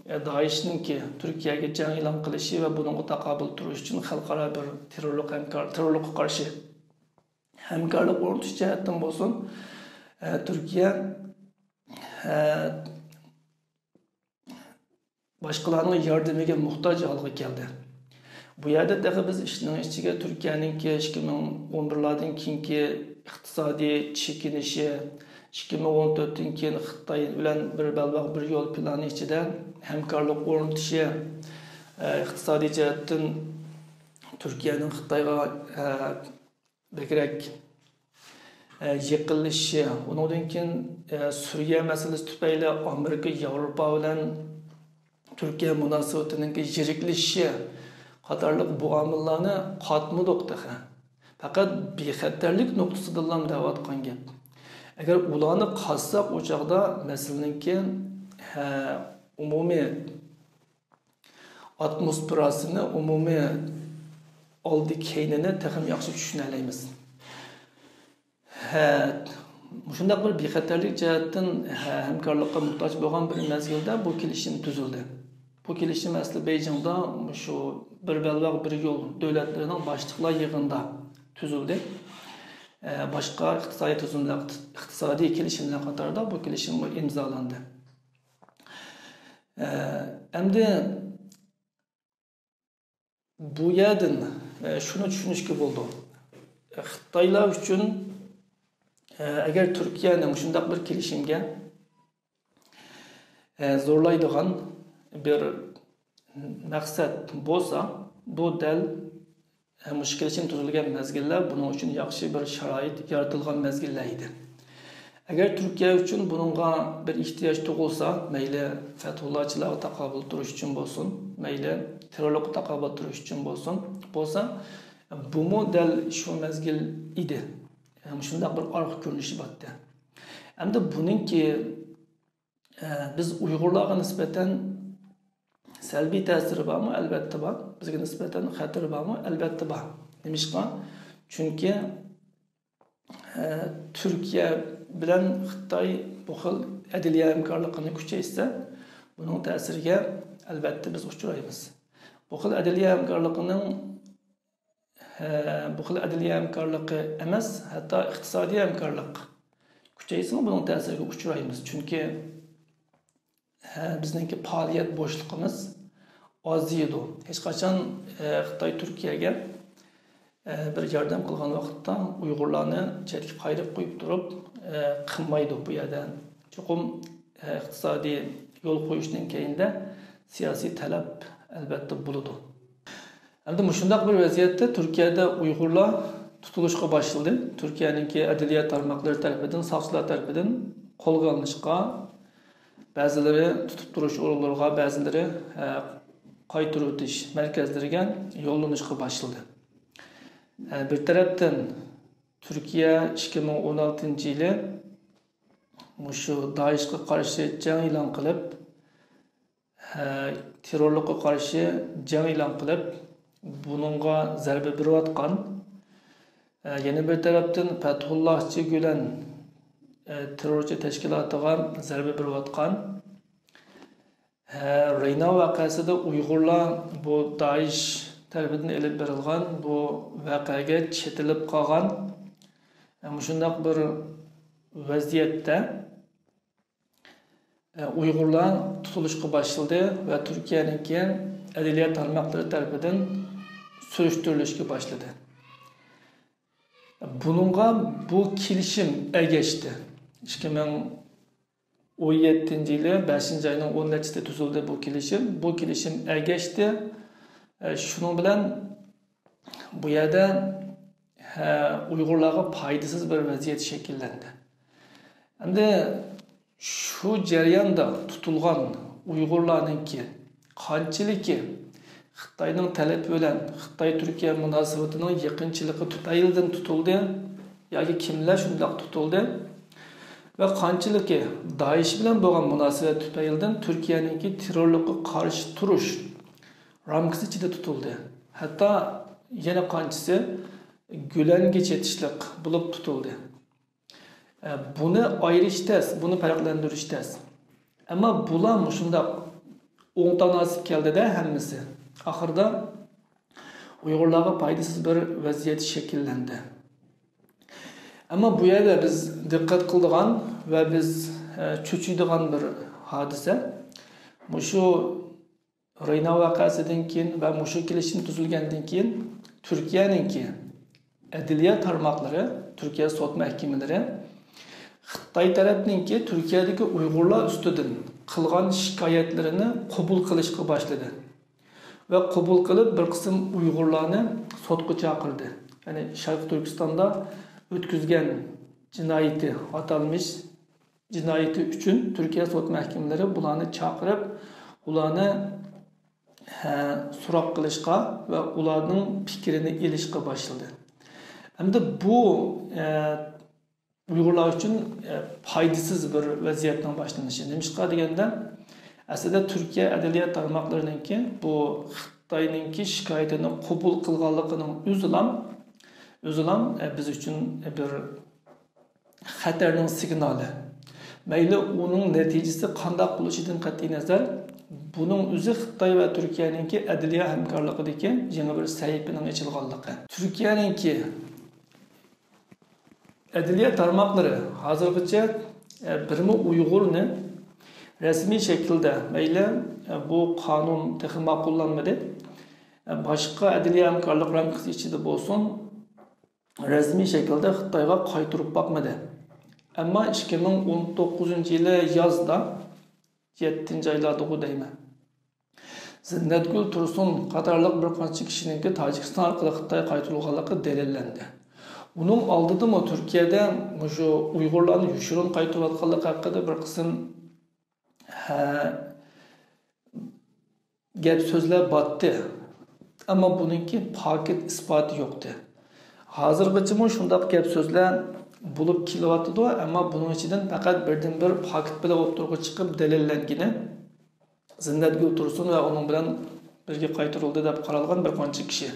ئە، دائىشنىڭكى تۈركىيەگە جەڭ ئېلان قىلىشى ۋە بۇنىڭغا تاقابىل تۇرۇش ئۈچۈن خەلقئارا بىر تېررورلۇق ھەمكار-، تېررورلۇققا قارشى ھەمكارلىق ئورنىتىش جەھەتتىن بولسۇن، ئە، تۈركىيە، ئە، باشقىلارنىڭ ياردىمىگە موھتاج ھالغا كەلدى. بۇ يەردە تېخى بىز ئىشنىڭ ئىچىگە تۈركىيەنىڭكى ئىككى مىڭ ئون بىرلاردىن كېيىنكى ئىقتىسادىي چېكىنىشى، ئىككى مىڭ ئون تۆتتىن كېيىن خىتاي بىلەن بىر بەلباغ بىر يول پىلانى ئىچىدە ھەمكارلىق ئورنىتىشى، ئە، ئىقتىسادىي جەھەتتىن تۈركىيەنىڭ خىتايغا، ئە، بەكرەك، ئە، يېقىنلىشىشى، ئۇنىڭدىن كېيىن، ئە، سۈرىيە مەسىلىسى تۈپەيلى ئامېرىكا، ياۋروپا بىلەن تۈركىيە مۇناسىۋىتىنىڭكى يىرىكلىشىشى قاتارلىق بۇ ئامىللارنى قاتمىدۇق تېخى. پەقەت بىخەتەرلىك نۇقتىسىدىنلا دەۋاتقان گەپ. ئەگەر ئۇلارنى قاتساق، ئۇ چاغدا مەسىلىنىڭكى، ھە، ئومۇمىي ئاتموسفېراسىنى، ئومۇمىي ئالدى كەينىنى تېخىمۇ ياخشى چۈشىنەلەيمىز. ھە، مۇشۇنداق بىر بىخەتەرلىك جەھەتتىن، ھە، ھەمكارلىققا موھتاج بولغان بىر مەزگىلدە بۇ كېلىشىم تۈزۈلدى. بۇ كېلىشىم ئەسلى بېيجىڭدا مۇشۇ بىر بەلباغ بىر يول دۆلەتلىرىنىڭ باشلىقلار يىغىنىدا تۈزۈلدى. ئە، باشقا ئىقتىسادىي تۈزۈملەر، ئىقتىسادىي كېلىشىملەر قاتارىدا بۇ كېلىشىممۇ ئىمزالاندى. ئە، ئەمدى بۇ يەردىن، ئە، شۇنى چۈشىنىشكە بولىدۇ. خىتايلار ئۈچۈن، ئە، ئەگەر تۈركىيەنى مۇشۇنداق بىر كېلىشىمگە، ئە، زورلايدىغان بىر مەقسەت بولسا، بۇ دەل، ئە، مۇشۇ كېلىشىم تۈزۈلگەن مەزگىللەر بۇنىڭ ئۈچۈن ياخشى بىر شارائىت يارىتىلغان مەزگىللەر ئىدى. ئەگەر تۈركىيە ئۈچۈن بۇنىڭغا بىر ئېھتىياج تۇغۇلسا، مەيلى فەتھۇللاچىلارغا تاقابىل تۇرۇش ئۈچۈن بولسۇن، مەيلى تېررورلۇققا تاقابىل تۇرۇش ئۈچۈن بولسۇن، بولسا، بۇمۇ دەل شۇ مەزگىل ئىدى. شۇنداق بىر ئارقا كۆرۈنۈشى بارتتى. ئەمدى بۇنىڭكى، ئە، بىز ئۇيغۇرلارغا نىسبەتەن سەلبىي تەسىرى بارمۇ؟ ئەلۋەتتە بار. بىزگە نىسبەتەن خەتىرى بارمۇ؟ ئەلۋەتتە بار. نېمىشقا؟ چۈنكى ئە، تۈركىيە بىلەن خىتاي بۇ خىل ئەدلىيە ھەمكارلىقىنى كۈچەيتسە، بۇنىڭ تەسىرىگە ئەلۋەتتە بىز ئۇچرايمىز. بۇ خىل ئەدلىيە ھەمكارلىقىنىڭ، ئە، بۇ خىل ئەدلىيە ھەمكارلىقى ئەمەس، ھەتتا ئىقتىسادىي ھەمكارلىق كۈچەيسىمۇ بۇنىڭ تەسىرىگە ئۇچرايمىز. چۈنكى ھە، بىزنىڭكى پائالىيەت بوشلۇقىمىز ئازىيىدۇ. ھېچقاچان، ئە، خىتاي تۈركىيەگە، ئە، بىر ياردەم قىلغان ۋاقىتتا ئۇيغۇرلارنى چەتكە قايرىپ قويۇپ تۇرۇپ، ئە، قىلمايدۇ بۇ يەردە. چوقۇم، ئە، ئىقتىسادىي يول قويۇشتىن كەينىدە سىياسىي تەلەپ ئەلۋەتتە بولىدۇ. ئەمدى مۇشۇنداق بىر ۋەزىيەتتە تۈركىيەدە ئۇيغۇرلار تۇتۇلۇشقا باشلىدى. تۈركىيەنىڭكى ئەدلىيە تارماقلىرى تەرىپىدىن، ساقچىلار تەرىپىدىن قولغا ئېلىنىشقا، بەزىلىرى تۇتۇپ تۇرۇش ئورۇنلىرىغا، بەزىلىرى، ئە، قايتۇرۇۋېتىش مەركەزلىرىگە يوللىنىشقا باشلىدى. ئە، بىر تەرەپتىن تۈركىيە ئىككى مىڭ ئون ئالتىنچى يىلى مۇشۇ دائىشقا قارشى جەڭ ئېلان قىلىپ، ھە، تېررورلۇققا قارشى جەڭ ئېلان قىلىپ، بۇنىڭغا زەربە بېرىۋاتقان. ھە، يەنە بىر تەرەپتىن پەتھۇللاھچى گۈلەن، ھە، تېررورچى تەشكىلاتىغا زەربە بېرىۋاتقان. ھە، رەينا ۋەقەسىدە ئۇيغۇرلار بۇ دائىش تەرىپىدىن ئېلىپ بېرىلغان بۇ ۋەقەگە چېتىلىپ قالغان. ھە، مۇشۇنداق بىر ۋەزىيەتتە ئۇيغۇرلار تۇتۇلۇشقا باشلىدى ۋە تۈركىيەنىڭكى ئەدلىيە تارماقلىرى تەرىپىدىن سۈرۈشتۈرۈلۈشكە باشلىدى. بۇنىڭغا بۇ كېلىشىم ئەگەشتى. ئىككى مىڭ ئون يەتتىنچى يىلى بەشىنچى ئاينىڭ ئون نەچچىسىدە تۈزۈلدى بۇ كېلىشىم. بۇ كېلىشىم ئەگەشتى. شۇنىڭ بىلەن بۇ يەردە، ھە، ئۇيغۇرلارغا پايدىسىز بىر ۋەزىيەت شەكىللەندى. ئەمدى شۇ جەرياندا تۇتۇلغان ئۇيغۇرلارنىڭكى قانچىلىكى خىتاينىڭ تەلىپى بىلەن خىتاي-تۈركىيە مۇناسىۋىتىنىڭ يېقىنچىلىقى تۈپەيلىدىن تۇتۇلدى ياكى كىملەر شۇنداق تۇتۇلدى ۋە قانچىلىكى دائىش بىلەن بولغان مۇناسىۋەت تۈپەيلىدىن تۈركىيەنىڭكى تېررورلۇققا قارشى تۇرۇش رامكىسى ئىچىدە تۇتۇلدى. ھەتتا يەنە قانچىسى گۈلەنگە چېتىشلىق بولۇپ تۇتۇلدى. ئە، بۇنى ئايرىش تەس، بۇنى پەرقلەندۈرۈش تەس. ئەمما بۇلار مۇشۇنداق ئوڭ تاناسىپ كەلدىدە ھەممىسى. ئاخىرىدا ئۇيغۇرلارغا پايدىسىز بىر ۋەزىيەت شەكىللەندى. ئەمما بۇ يەردە بىز دىققەت قىلىدىغان ۋە بىز، ئە، چۆچۈيدىغان بىر ھادىسە. مۇشۇ رەينا ۋەقەسىدىن كېيىن ۋە مۇشۇ كېلىشىم تۈزۈلگەندىن كېيىن تۈركىيەنىڭكى ئەدلىيە تارماقلىرى، تۈركىيە سوت مەھكىمىلىرى خىتاي تەرەپنىڭكى تۈركىيەدىكى ئۇيغۇرلار ئۈستىدىن قىلغان شىكايەتلىرىنى قوبۇل قىلىشقا باشلىدى ۋە قوبۇل قىلىپ، بىر قىسىم ئۇيغۇرلارنى سوتقا چاقىردى. يەنى شەرقىي تۈركىستاندا ئۆتكۈزگەن جىنايىتى، ئاتالمىش جىنايىتى ئۈچۈن تۈركىيە سوت مەھكىمىلىرى بۇلارنى چاقىرىپ، ئۇلارنى، ھە، سوراق قىلىشقا ۋە ئۇلارنىڭ پىكرىنى ئېلىشقا باشلىدى. ئەمدى بۇ، ئە، ئۇيغۇرلار ئۈچۈن، ئە، پايدىسىز بىر ۋەزىيەتنىڭ باشلىنىشى. نېمىشقا دېگەندە، ئەسلىدە تۈركىيە ئەدلىيە تارماقلىرىنىڭكى بۇ خىتاينىڭكى شىكايىتىنى قوبۇل قىلغانلىقىنىڭ ئۆزىلام، ئۆزىلام، ئە، بىز ئۈچۈن بىر خەتەرنىڭ سىگنالى. مەيلى ئۇنىڭ نەتىجىسى قانداق بولۇشىدىن قەتئىينەزەر، بۇنىڭ ئۆزى خىتاي ۋە تۈركىيەنىڭكى ئەدلىيە ھەمكارلىقىدىكى يېڭى بىر سەھىپىنىڭ ئېچىلغانلىقى. تۈركىيەنىڭكى ئەدلىيە تارماقلىرى ھازىرغىچە، ئە، بىرمۇ ئۇيغۇرنى رەسمىي شەكىلدە، مەيلى، ئە، بۇ قانۇن تېخى ماقۇللانمىدى، ئە، باشقا ئەدلىيە ھەمكارلىق رامكىسى ئىچىدە بولسۇن، رەسمىي شەكىلدە خىتايغا قايتۇرۇپ باقمىدى. ئەمما ئىككى مىڭ ئون توققۇزىنچى يىلى يازدا، يەتتىنچى ئايلاردىغۇ دەيمەن، زىننەتگۈل تۇرسۇن قاتارلىق بىر قانچە كىشىنىڭكى تاجىكىستان ئارقىلىق خىتايغا قايتۇرۇلغانلىقى دەلىللەندى. ئۇنىڭ ئالدىدىمۇ تۈركىيەدە مۇشۇ ئۇيغۇرلارنى يوشۇرۇن قايتۇرۇۋاتقانلىقى ھەققىدە بىر قىسىم، ھە، گەپ سۆزلەر باتتى. ئەمما بۇنىڭكى پاكىت ئىسپاتى يوقتى. ھازىرغىچىمۇ شۇنداق گەپ سۆزلەر بولۇپ كېلىۋاتىدۇ، ئەمما بۇنىڭ ئىچىدىن پەقەت بىردىنبىر پاكىت بىلەن ئوتتۇرىغا چىقىپ دەلىللەنگىنى زىننەتگۈل تۇرسۇن ۋە ئۇنىڭ بىلەن بىرگە قايتۇرۇلدى دەپ قارالغان بىر قانچە كىشى.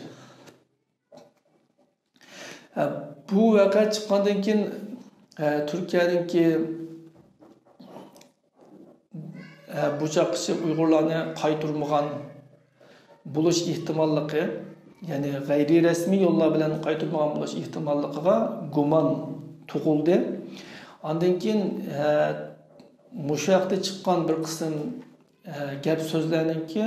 ئە، بۇ ۋەقە چىققاندىن كېيىن، ئە، تۈركىيەنىڭكى، ئە، بۇ چاغقىچە ئۇيغۇرلارنى قايتۇرمىغان بولۇش ئېھتىماللىقى، يەنى غەيرىي رەسمىي يوللار بىلەن قايتۇرمىغان بولۇش ئېھتىماللىقىغا گۇمان تۇغۇلدى. ئاندىن كېيىن، ئە، مۇشۇ ھەقتە چىققان بىر قىسىم، ئە، گەپ سۆزلەرنىڭكى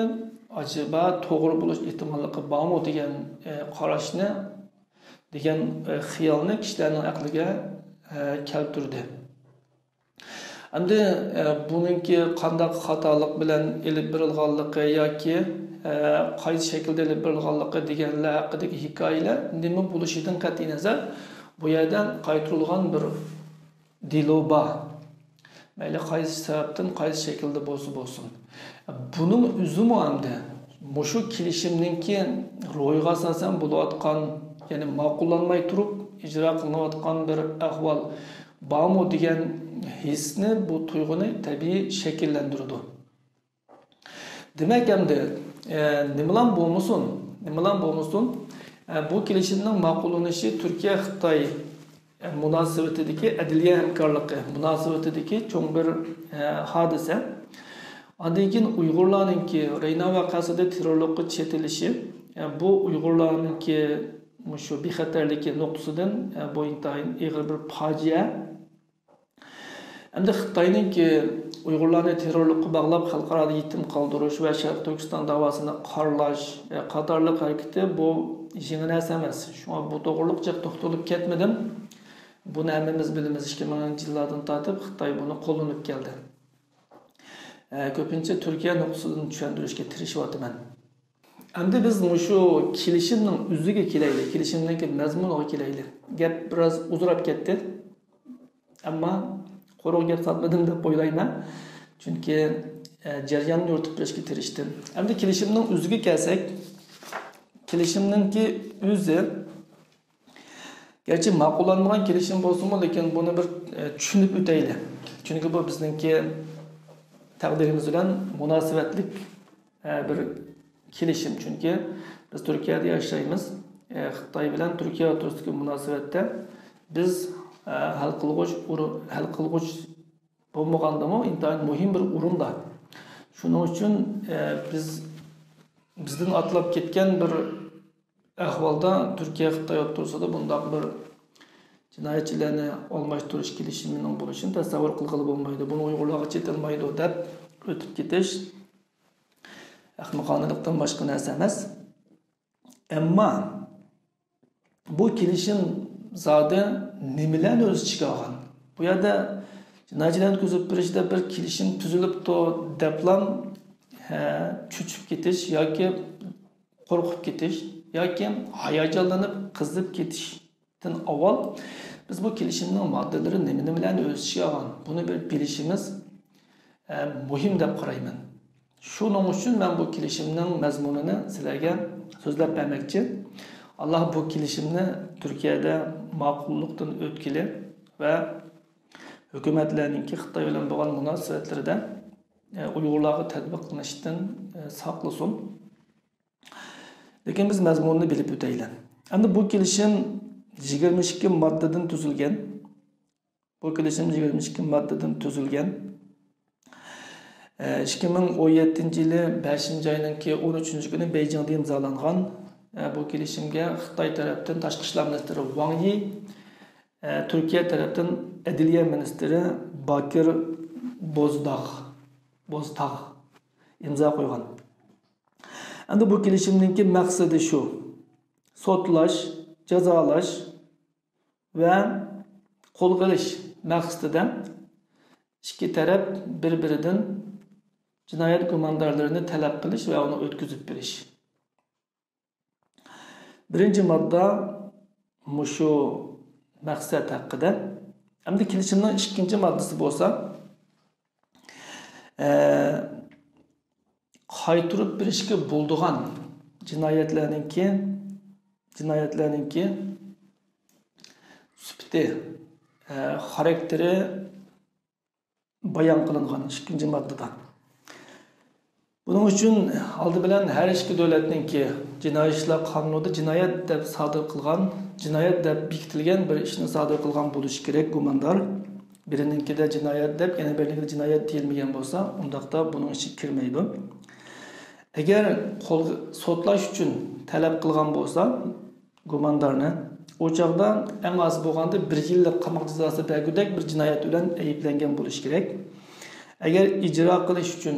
ئاجابا توغرا بولۇش ئېھتىماللىقى بارمۇ دېگەن، ئە، قاراشنى، دېگەن، ئە، خىيالنى كىشىلەرنىڭ ئەقلىگە، ئە، كەلتۈردى. ئەمدى، ئە، بۇنىڭكى قانداق خاتالىق بىلەن ئېلىپ بېرىلغانلىقى ياكى، ئە، قايسى شەكىلدە ئېلىپ بېرىلغانلىقى دېگەنلەر ھەققىدىكى ھېكايىلەر نېمە بولۇشىدىن قەتئىينەزەر، بۇ يەردە قايتۇرۇلغان بىر دېلو بار. مەيلى قايسى سەۋەبتىن، قايسى شەكىلدە بولسا بولسۇن. بۇنىڭ ئۆزىمۇ ئەمدى مۇشۇ كېلىشىمنىڭكى روھىغا ئاساسەن بولۇۋاتقان، يەنى ماقۇللانماي تۇرۇپ ئىجرا قىلىنىۋاتقان بىر ئەھۋال بارمۇ دېگەن ھېسنى، بۇ تۇيغۇنى تەبىئىي شەكىللەندۈرىدۇ. دېمەك، ئەمدى، ئە، نېمىلام بولمىسۇن، نېمىلام بولمىسۇن، ئە، بۇ كېلىشىمنىڭ ماقۇللىنىشى تۈركىيە-خىتاي، ئە، مۇناسىۋىتىدىكى ئەدلىيە ھەمكارلىقى مۇناسىۋىتىدىكى چوڭ بىر، ئە، ھادىسە. ئاندىن كېيىن ئۇيغۇرلارنىڭكى رەينا ۋەقەسىدە تېررورلۇققا چېتىلىشى، ئە، بۇ ئۇيغۇرلارنىڭكى مۇشۇ بىخەتەرلىكى نۇقتىسىدىن، ئە، بۇ ئىنتايىن ئېغىر بىر پاجىئە. ئەمدى خىتاينىڭكى ئۇيغۇرلارنى تېررورلۇققا باغلاپ، خەلقئارادا يېتىم قالدۇرۇش ۋە شەرقىي تۈركىستان داۋاسىنى قارىلاش، ئە، قاتارلىق ھەرىكىتى، بۇ يېڭى نەرسە ئەمەس. شۇڭا بۇ توغرىلىق جىق توختىلىپ كەتمىدىم. بۇنى ھەممىمىز بىلىمىز، ئىككى مىڭىنچى يىللاردىن تارتىپ خىتاي بۇنى قوللىنىپ كەلدى. ئە، كۆپىنچە تۈركىيە نۇقتىسىدىن چۈشەندۈرۈشكە تىرىشىۋاتىمەن. ئەمدى بىز مۇشۇ كېلىشىمنىڭ ئۆزىگە كېلەيلى، كېلىشىمنىڭكى مەزمۇنىغا كېلەيلى. گەپ بىراز ئۇزىراپ كەتتى. ئەمما قۇرۇق گەپ ساتمىدىم دەپ ئويلايمەن. چۈنكى، ئە، جەرياننى يورۇتۇپ بېرىشكە تىرىشتىم. ئەمدى كېلىشىمنىڭ ئۆزىگە كەلسەك، كېلىشىمنىڭكى ئۆزى گەرچە ماقۇللانمىغان كېلىشىم بولسىمۇ، لېكىن بۇنى بىر، ئە، چۈشىنىپ ئۆتەيلى. چۈنكى بۇ بىزنىڭكى تەقدىرىمىز بىلەن مۇناسىۋەتلىك، ئە، بىر كېلىشىم. چۈنكى بىز تۈركىيەدە ياشايمىز. ئە، خىتاي بىلەن تۈركىيە ئوتتۇرىسىدىكى مۇناسىۋەتتە بىز، ئە، ھەل قىلغۇچ ئۇرۇ-، ھەل قىلغۇچ بولمىغاندىمۇ ئىنتايىن مۇھىم بىر ئورۇندا. شۇنىڭ ئۈچۈن، ئە، بىز، بىزدىن ئاتلاپ كەتكەن بىر ئەھۋالدا تۈركىيە خىتاي ئوتتۇرىسىدا بۇنداق بىر جىنايەتچىلەرنى ئالماشتۇرۇش كېلىشىمىنىڭ بولۇشىنى تەسەۋۋۇر قىلغىلى بولمايدۇ. بۇنى ئۇيغۇرلارغا چېتىلمايدۇ دەپ ئۆتۈپ كېتىش ئەخمىقانىلىقتىن باشقا نەرسە ئەمەس. ئەمما بۇ كېلىشىم زادى نېمىلەرنى ئۆز ئىچىگە ئالغان؟ بۇ يەردە جىنايەتچىلەرنى ئۆتكۈزۈپ بېرىشتە بىر كېلىشىم تۈزۈلۈپتۇ دەپلا، ھە، چۆچۈپ كېتىش ياكى قورقۇپ كېتىش ياكى ھاياجانلىنىپ قىزىپ كېتىشتىن ئاۋۋال بىز بۇ كېلىشىمنىڭ ماددىلىرى نېمە نېمىلەرنى ئۆز ئىچىگە ئالغان، بۇنى بىر بىلىشىمىز، ئە، مۇھىم دەپ قارايمەن. شۇنىڭ ئۈچۈن مەن بۇ كېلىشىمنىڭ مەزمۇنىنى سىلەرگە سۆزلەپ بەرمەكچى. ئاللا بۇ كېلىشىمنى تۈركىيەدە ماقۇللۇقتىن ئۆتكىلى ۋە ھۆكۈمەتلەرنىڭكى خىتاي بىلەن بولغان مۇناسىۋەتلىرىدە، ئە، ئۇيغۇرلارغا تەتبىقلىنىشتىن، ئە، ساقلىسۇن. لېكىن بىز مەزمۇنىنى بىلىپ ئۆتەيلى. ئەمدى بۇ كېلىشىم يىگىرمە ئىككى ماددىدىن تۈزۈلگەن. بۇ كېلىشىم يىگىرمە ئىككى ماددىدىن تۈزۈلگەن. ئىككى مىڭ ئون يەتتىنچى يىلى بەشىنچى ئاينىڭكى ئون ئۈچىنچى كۈنى بېيجىڭدا ئىمزالانغان. بۇ كېلىشىمگە خىتاي تەرەپتىن تاشقى ئىشلار مىنىستىرى ۋاڭ يى، تۈركىيە تەرەپتىن ئەدلىيە مىنىستىرى باكىر بوزداغ، بوزتاغ ئىمزا قويغان. ئەمدى بۇ كېلىشىمنىڭكى مەقسىتى شۇ، سوتلاش، جازالاش ۋە قولغا ئېلىش مەقسىتىدە ئىككى تەرەپ بىر-بىرىدىن جىنايەت گۇماندارلىرىنى تەلەپ قىلىش ۋە ئۇنى ئۆتكۈزۈپ بېرىش. بىرىنچى ماددا مۇشۇ مەقسەت ھەققىدە. ئەمدى كېلىشىمنىڭ ئىككىنچى ماددىسى بولسا، ئە، قايتۇرۇپ بېرىشكە بولىدىغان جىنايەتلەرنىڭكى، جىنايەتلەرنىڭكى سۈپىتى، ئە، خاراكتېرى بايان قىلىنغان ئىككىنچى ماددىدا. بۇنىڭ ئۈچۈن ئالدى بىلەن ھەر ئىككى دۆلەتنىڭكى جىنايى ئىشلار قانۇنىدا جىنايەت دەپ سادىر قىلغان، جىنايەت دەپ بېكىتىلگەن بىر ئىشنى سادىر قىلغان بولۇشى كېرەك گۇماندار. بىرىنىڭكىدە جىنايەت دەپ، يەنە بىرىنىڭكىدە جىنايەت دېيىلمىگەن بولسا، ئۇنداقتا بۇنىڭ ئىچىگە كىرمەيدۇ. ئەگەر قول-، سوتلاش ئۈچۈن تەلەپ قىلغان بولسا، گۇماندارنى، ئۇ چاغدا ئەڭ ئاز بولغاندا بىر يىللىق قاماق جازاسى بەرگۈدەك بىر جىنايەت بىلەن ئەيىبلەنگەن بولۇشى كېرەك. ئەگەر ئىجرا قىلىش ئۈچۈن،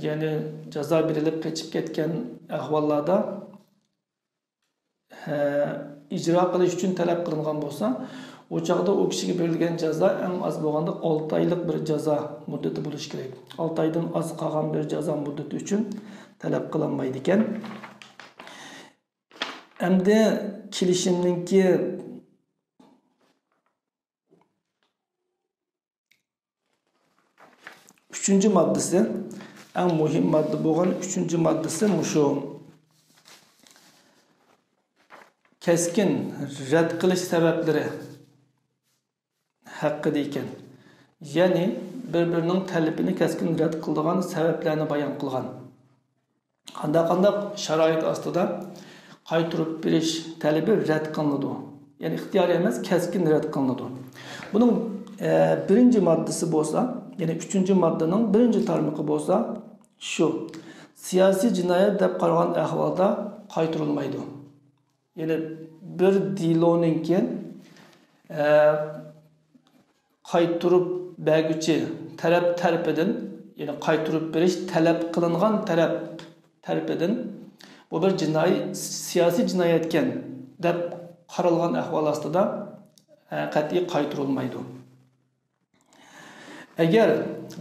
يەنى جازا بېرىلىپ قېچىپ كەتكەن ئەھۋاللاردا، ھە، ئىجرا قىلىش ئۈچۈن تەلەپ قىلىنغان بولسا، ئۇ چاغدا ئۇ كىشىگە بېرىلگەن جازا ئەڭ ئاز بولغاندا ئالتە ئايلىق بىر جازا مۇددىتى بولۇشى كېرەك. ئالتە ئايدىن ئاز قالغان بىر جازا مۇددىتى ئۈچۈن تەلەپ قىلىنمايدىكەن. ئەمدى كېلىشىمنىڭكى ئۈچىنچى ماددىسى، ئەڭ مۇھىم ماددا بولغان ئۈچىنچى ماددىسى مۇشۇ. كەسكىن رەت قىلىش سەۋەبلىرى ھەققىدە ئىكەن. يەنى بىر-بىرىنىڭ تەلىپىنى كەسكىن رەت قىلىدىغان سەۋەبلەرنى بايان قىلغان. قانداق-قانداق شارائىت ئاستىدا قايتۇرۇپ بېرىش تەلىپى رەت قىلىنىدۇ؟ يەنى ئىختىيارىي ئەمەس، كەسكىن رەت قىلىنىدۇ. بۇنىڭ، ئە، بىرىنچى ماددىسى بولسا، يەنى ئۈچىنچى ماددىنىڭ بىرىنچى تارمىقى بولسا شۇ، سىياسىي جىنايەت دەپ قارىغان ئەھۋالدا قايتۇرۇلمايدۇ. يەنى بىر دېلونىڭكى، ئە، قايتۇرۇپ بەرگۈچى تەرەپ تەرىپىدىن، يەنى قايتۇرۇپ بېرىش تەلەپ قىلىنغان تەرەپ تەرىپىدىن، بۇ بىر جىنايى، سىياسىي جىنايەتكەن دەپ قارالغان ئەھۋال ئاستىدا، ئە، قەتئىي قايتۇرۇلمايدۇ. ئەگەر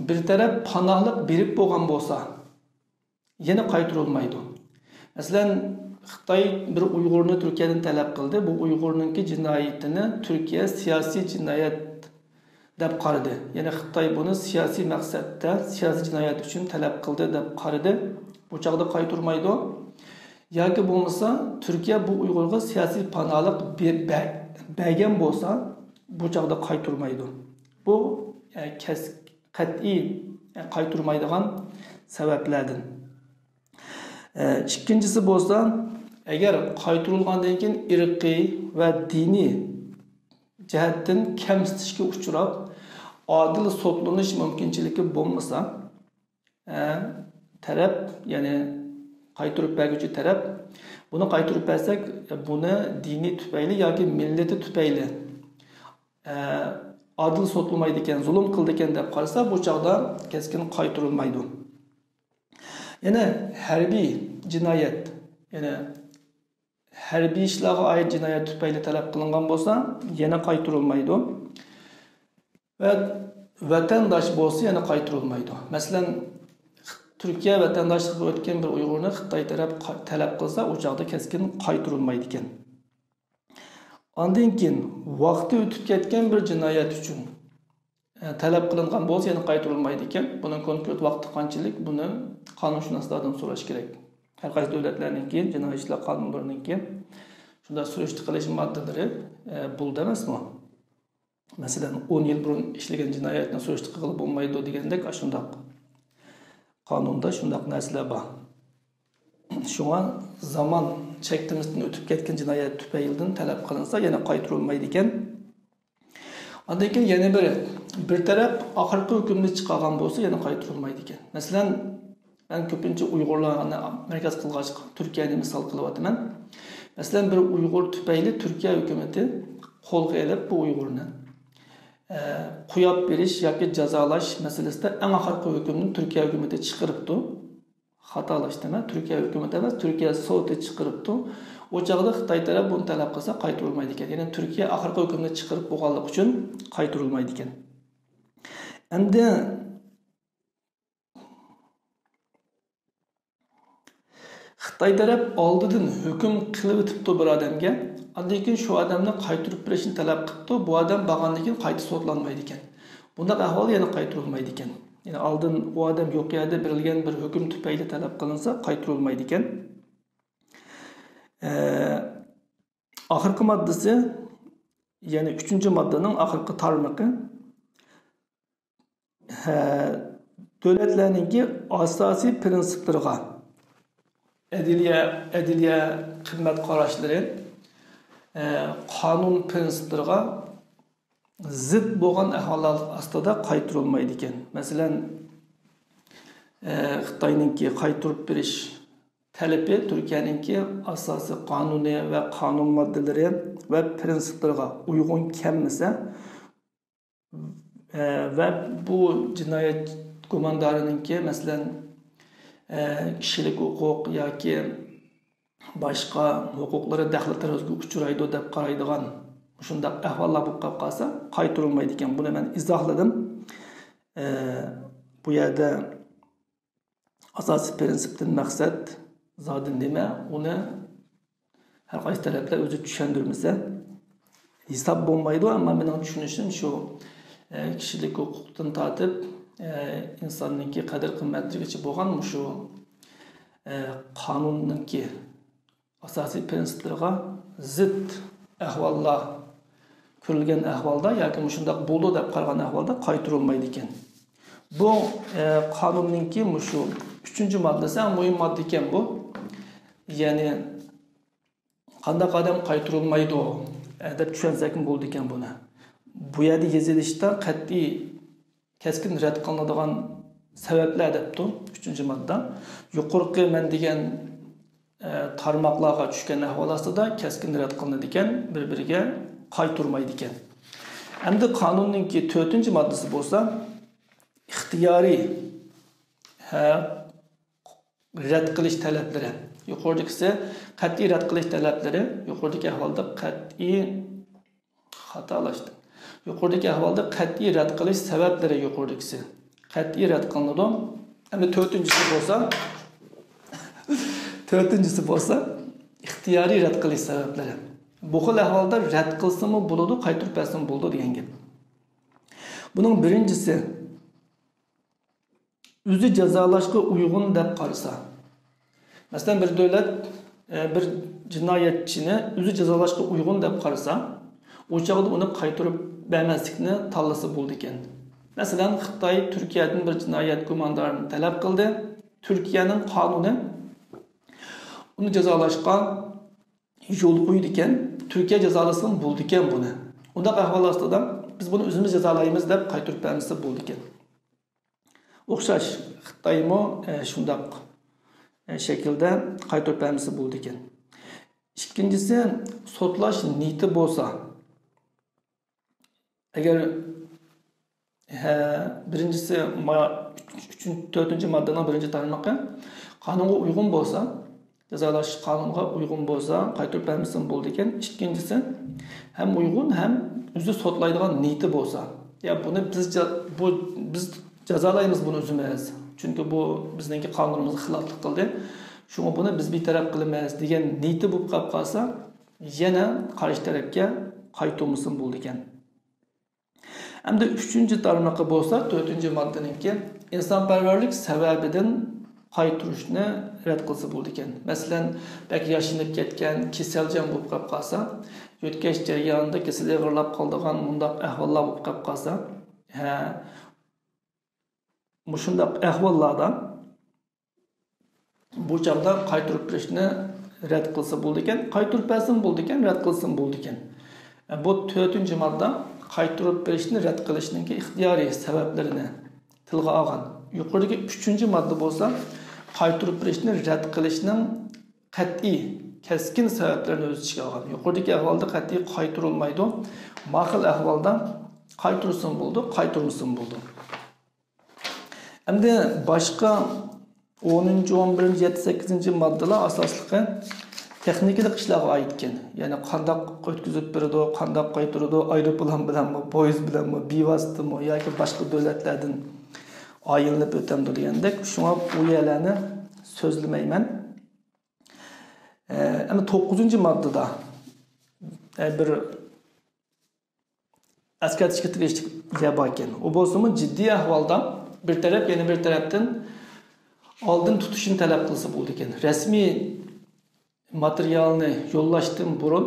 بىر تەرەپ پاناھلىق بېرىپ بولغان بولسا، يەنە قايتۇرۇلمايدۇ. مەسىلەن، خىتاي بىر ئۇيغۇرنى تۈركىيەدىن تەلەپ قىلدى. بۇ ئۇيغۇرنىڭكى جىنايىتىنى تۈركىيە سىياسىي جىنايەت دەپ قارىدى. يەنى خىتاي بۇنى سىياسىي مەقسەتتە، سىياسىي جىنايەت ئۈچۈن تەلەپ قىلدى دەپ قارىدى. بۇ چاغدا قايتۇرمايدۇ. ياكى بولمىسا تۈركىيە بۇ ئۇيغۇرغا سىياسىي پاناھلىق بە-، بە-، بەرگەن بولسا، بۇ چاغدا قايتۇرمايدۇ. بۇ، ئە، كەس-، قەتئىي، ئە، قايتۇرمايدىغان سەۋەبلەردىن. ئە، ئىككىنچىسى بولسا، ئەگەر قايتۇرۇلغاندىن كېيىن ئىرقىي ۋە دىنىي جەھەتتىن كەمسىتىشكە ئۇچراپ، ئادىل سوتلىنىش مۇمكىنچىلىكى بولمىسا، ئە، تەرەپ، يەنى قايتۇرۇپ بەرگۈچى تەرەپ، بۇنى قايتۇرۇپ بەرسەك، بۇنى دىنىي تۈپەيلى ياكى مىللىتى تۈپەيلى، ئە، ئادىل سوتلىمايدىكەن، زۇلۇم قىلىدىكەن دەپ قارىسا، بۇ چاغدا كەسكىن قايتۇرۇلمايدۇ. يەنە ھەربىي جىنايەت، يەنى ھەربىي ئىشلارغا ئائىت جىنايەت تۈپەيلى تەلەپ قىلىنغان بولسا، يەنە قايتۇرۇلمايدۇ. ۋە ۋەتەنداش بولسا، يەنە قايتۇرۇلمايدۇ. مەسىلەن، تۈركىيە ۋەتەنداشلىقىغا ئۆتكەن بىر ئۇيغۇرنى خىتاي تەرەپ قا-، تەلەپ قىلسا، ئۇ چاغدا كەسكىن قايتۇرۇلمايدىكەن. ئاندىن كېيىن ۋاقتى ئۆتۈپ كەتكەن بىر جىنايەت ئۈچۈن، ئە، تەلەپ قىلىنغان بولسا، يەنە قايتۇرۇلمايدىكەن. بۇنىڭ كونكرېت ۋاقتى قانچىلىك، بۇنى قانۇنشۇناسلاردىن سوراش كېرەك. ھەر قايسى دۆلەتلەرنىڭكى جىنايى ئىشلار قانۇنلىرىنىڭكى شۇنداق سۈرۈشتە قىلىش ماددىلىرى، ئە، بولىدۇ ئەمەسمۇ؟ مەسىلەن، ئون يىل بۇرۇن ئىشلىگەن جىنايەتنى سۈرۈشتە قىلغىلى بولمايدۇ دېگەندەك، ئاشۇنداق قانۇندا شۇنداق نەرسىلەر بار. شۇڭا زامان چەكلىمىسىدىن ئۆتۈپ كەتكەن جىنايەت تۈپەيلىدىن تەلەپ قىلىنسا، يەنە قايتۇرۇلمايدىكەن. ئاندىن كېيىن يەنە بىرى، بىر تەرەپ ئاخىرقى ھۆكۈمنى چىقارغان بولسا، يەنە قايتۇرۇلمايدىكەن. مەسىلەن، مەن كۆپىنچە ئۇيغۇرلارنى مەركەز قىلغاچقا، تۈركىيەنى مىسال قىلىۋاتىمەن. مەسىلەن، بىر ئۇيغۇر تۈپەيلى تۈركىيە ھۆكۈمىتى قولغا ئېلىپ، بۇ ئۇيغۇرنى، ئە، قويۇپ بېرىش ياكى جازالاش مەسىلىسىدە ئەڭ ئاخىرقى ھۆكۈمنى تۈركىيە ھۆكۈمىتى چىقىرىپتۇ. خاتالاشتىم، تۈركىيە ھۆكۈمىتى ئەمەس، تۈركىيە سوتى چىقىرىپتۇ. ئۇ چاغدا خىتاي تەرەپ بۇنى تەلەپ قىلسا، قايتۇرۇلمايدىكەن. يەنى تۈركىيە ئاخىرقى ھۆكۈمنى چىقىرىپ بولغانلىقى ئۈچۈن قايتۇرۇلمايدىكەن. ئەمدى خىتاي تەرەپ ئالدىدىن ھۆكۈم قىلىۋېتىپتۇ بىر ئادەمگە، ئاندىن كېيىن شۇ ئادەمنى قايتۇرۇپ بېرىشنى تەلەپ قىپتۇ. بۇ ئادەم بارغاندىن كېيىن قايتا سوتلانمايدىكەن. بۇنداق ئەھۋال يەنە قايتۇرۇلمايدىكەن. يەنى ئالدىن ئۇ ئادەم يوق يەردە بېرىلگەن بىر ھۆكۈم تۈپەيلى تەلەپ قىلىنسا، قايتۇرۇلمايدىكەن. ئە، ئاخىرقى ماددىسى، يەنى ئۈچىنچى ماددىنىڭ ئاخىرقى تارمىقى، ھە، دۆلەتلەرنىڭكى ئاساسىي پىرىنسىپلىرىغا، ئەدلىيە، ئەدلىيە قىممەت قاراشلىرى، ئە، قانۇن پىرىنسىپلىرىغا زىت بولغان ئەھۋاللار ئاستىدا قايتۇرۇلمايدىكەن. مەسىلەن، ئە، خىتاينىڭكى قايتۇرۇپ بېرىش تەلىپى تۈركىيەنىڭكى ئاساسىي قانۇنى ۋە قانۇن ماددىلىرى ۋە پىرىنسىپلىرىغا ئۇيغۇن كەلمىسە، ئە، ۋە بۇ جىنايەت گۇماندارىنىڭكى، مەسىلەن، ئە، كىشىلىك ھوقۇق ياكى باشقا ھوقۇقلىرى دەخلى تەرۇزغا ئۇچرايدۇ دەپ قارايدىغان مۇشۇنداق ئەھۋاللار بولۇپ قېلىپ قالسا، قايتۇرۇلمايدىكەن. بۇنى مەن ئىزاھلىدىم. ئە، بۇ يەردە ئاساسىي پىرىنسىپتىن مەقسەت زادى نېمە؟ ئۇنى ھەر قايسى تەرەپلەر ئۆزى چۈشەندۈرمىسە، ھېساب بولمايدۇ. ئەمما مېنىڭ چۈشىنىشىم شۇ، ئە، كىشىلىك ھوقۇقتىن تارتىپ، ئە، ئىنساننىڭكى قەدىر-قىممەتلىرىگىچە بولغان مۇشۇ، ئە، قانۇننىڭكى ئاساسىي پىرىنسىپلىرىغا زىت ئەھۋاللار كۆرۈلگەن ئەھۋالدا ياكى مۇشۇنداق بولىدۇ دەپ قارىغان ئەھۋالدا قايتۇرۇلمايدىكەن. بۇ، ئە، قانۇننىڭكى مۇشۇ ئۈچىنچى ماددىسى ئەڭ مۇھىم ماددا ئىكەن بۇ. يەنى قانداق ئادەم قايتۇرۇلمايدۇ، ئە، دەپ چۈشەنسەكمۇ بولىدىكەن بۇنى. بۇ يەردە يېزىلىشتا قەتئىي كەسكىن رەت قىلىنىدىغان سەۋەبلەر دەپتۇ، ئۈچىنچى ماددا. يۇقىرىقى مەن دېگەن، ئە، تارماقلارغا چۈشكەن ئەھۋال ئاستىدا كەسكىن رەت قىلىنىدىكەن، بىر-بىرىگە قايتۇرمايدىكەن. ئەمدى قانۇننىڭكى تۆتىنچى ماددىسى بولسا ئىختىيارىي، ھە، رەت قىلىش تەلەپلىرى. يۇقىرىدىكىسى قەتئىي رەت قىلىش تەلەپلىرى، يۇقىرىدىكى ئەھۋالدا قەتئىي خاتالاشتىم. يۇقىرىدىكى ئەھۋالدا قەتئىي رەت قىلىش سەۋەبلىرى يۇقىرىدىكىسى. قەتئىي رەت قىلىنىدۇ. ئەمدى تۆتىنچىسى بولسا، تۆتىنچىسى بولسا ئىختىيارىي رەت قىلىش سەۋەبلىرى. بۇ خىل ئەھۋالدا رەت قىلسىمۇ بولىدۇ، قايتۇرۇپ بەرسىمۇ بولىدۇ دېگەن گەپ. بۇنىڭ بىرىنچىسى، ئۆزى جازالاشقا ئۇيغۇن دەپ قارىسا. مەسىلەن، بىر دۆلەت، ئە، بىر جىنايەتچىنى ئۆزى جازالاشقا ئۇيغۇن دەپ قارىسا، ئۇ چاغدا ئۇنى قايتۇرۇپ بەرمەسلىكنى تاللىسا بولىدىكەن. مەسىلەن، خىتاي تۈركىيەدىن بىر جىنايەت گۇماندارىنى تەلەپ قىلدى. تۈركىيەنىڭ قانۇنى ئۇنى جازالاشقا يول قويىدىكەن، تۈركىيە جازالىسىمۇ بولىدىكەن بۇنى. ئۇنداق ئەھۋال ئاستىدا بىز بۇنى ئۆزىمىز جازالايمىز دەپ قايتۇرۇپ بەرمىسە بولىدىكەن. ئوخشاش، خىتايمۇ، ئە، شۇنداق، ئە، شەكىلدە قايتۇرۇپ بەرمىسە بولىدىكەن. ئىككىنچىسى، سوتلاش نىيىتى بولسا، ئەگەر، ھە، بىرىنچىسى، ما-، ئۈچ-، ئۈچىنچى، تۆتىنچى ماددىنىڭ بىرىنچى تارمىقى قانۇنغا ئۇيغۇن بولسا، جازالاش قانۇنغا ئۇيغۇن بولسا، قايتۇرۇپ بەرمىسىمۇ بولىدىكەن. ئىككىنچىسى، ھەم ئۇيغۇن، ھەم ئۆزى سوتلايدىغان نىيىتى بولسا، يا بۇنى بىز جا-، بۇ، بىز جازالايمىز بۇنى ئۆزىمىز، چۈنكى بۇ بىزنىڭكى قانۇنىمىزغا خىلاپلىق قىلدى، شۇڭا بۇنى بىز بىتەرەپ قىلىمىز دېگەن نىيىتى بولۇپ قاپ قالسا، يەنە قارشى تەرەپكە قايتۇرمىسىمۇ بولىدىكەن. ئەمدى ئۈچىنچى تارمىقى بولسا، تۆتىنچى ماددىنىڭكى، ئىنسانپەرۋەرلىك سەۋەبىدىن قايتۇرۇشنى رەت قىلسا بولىدىكەن. مەسىلەن، بەك ياشىنىپ كەتكەن، كېسەلچان بولۇپ قاپ قالسا، يۆتكەش جەريانىدا كېسىلى ئېغىرلاپ قالىدىغان مۇنداق ئەھۋاللار بولۇپ قاپ قالسا، ھە، مۇشۇنداق ئەھۋاللاردا بۇ چاغدا قايتۇرۇپ بېرىشنى رەت قىلسا بولىدىكەن، قايتۇرۇپ بەرسىمۇ بولىدىكەن، رەت قىلسىمۇ بولىدىكەن. بۇ تۆتىنچى ماددا قايتۇرۇپ بېرىشنى رەت قىلىشنىڭكى ئىختىيارىي سەۋەبلىرىنى تىلغا ئالغان. يۇقىرىدىكى ئۈچىنچى ماددا بولسا قايتۇرۇپ بېرىشنى رەت قىلىشنىڭ قەتئىي، كەسكىن سەۋەبلىرىنى ئۆز ئىچىگە ئالغان. يۇقىرىدىكى ئەھۋالدا قەتئىي قايتۇرۇلمايدۇ، ما خىل ئەھۋالدا قايتۇرسىمۇ بولىدۇ، قايتۇرمىسىمۇ بولىدۇ. ئەمدى باشقا ئونىنچى، ئون بىرىنچى، يەتتە، سەككىزىنچى ماددىلار ئاساسلىقى تېخنىكىلىق ئىشلارغا ئائىتكەن. يەنى قانداق ئۆتكۈزۈپ بېرىدۇ، قانداق قايتۇرىدۇ، ئايروپىلان بىلەنمۇ، پويىز بىلەنمۇ، بىۋاسىتىمۇ ياكى باشقا دۆلەتلەردىن ئايلىنىپ ئۆتەمدۇ دېگەندەك، شۇڭا ئۇ يەرلەرنى سۆزلىمەيمەن. ئە، ئەمدى توققۇزىنچى ماددىدا، ئە، بىر ئەسكەرتىشكە تېگىشلىك يەر باركەن. ئۇ بولسىمۇ جىددىي ئەھۋالدا بىر تەرەپ يەنە بىر تەرەپتىن ئالدىن تۇتۇشنى تەلەپ قىلسا بولىدىكەن. رەسمىي ماتېرىيالنى يوللاشتىن بۇرۇن،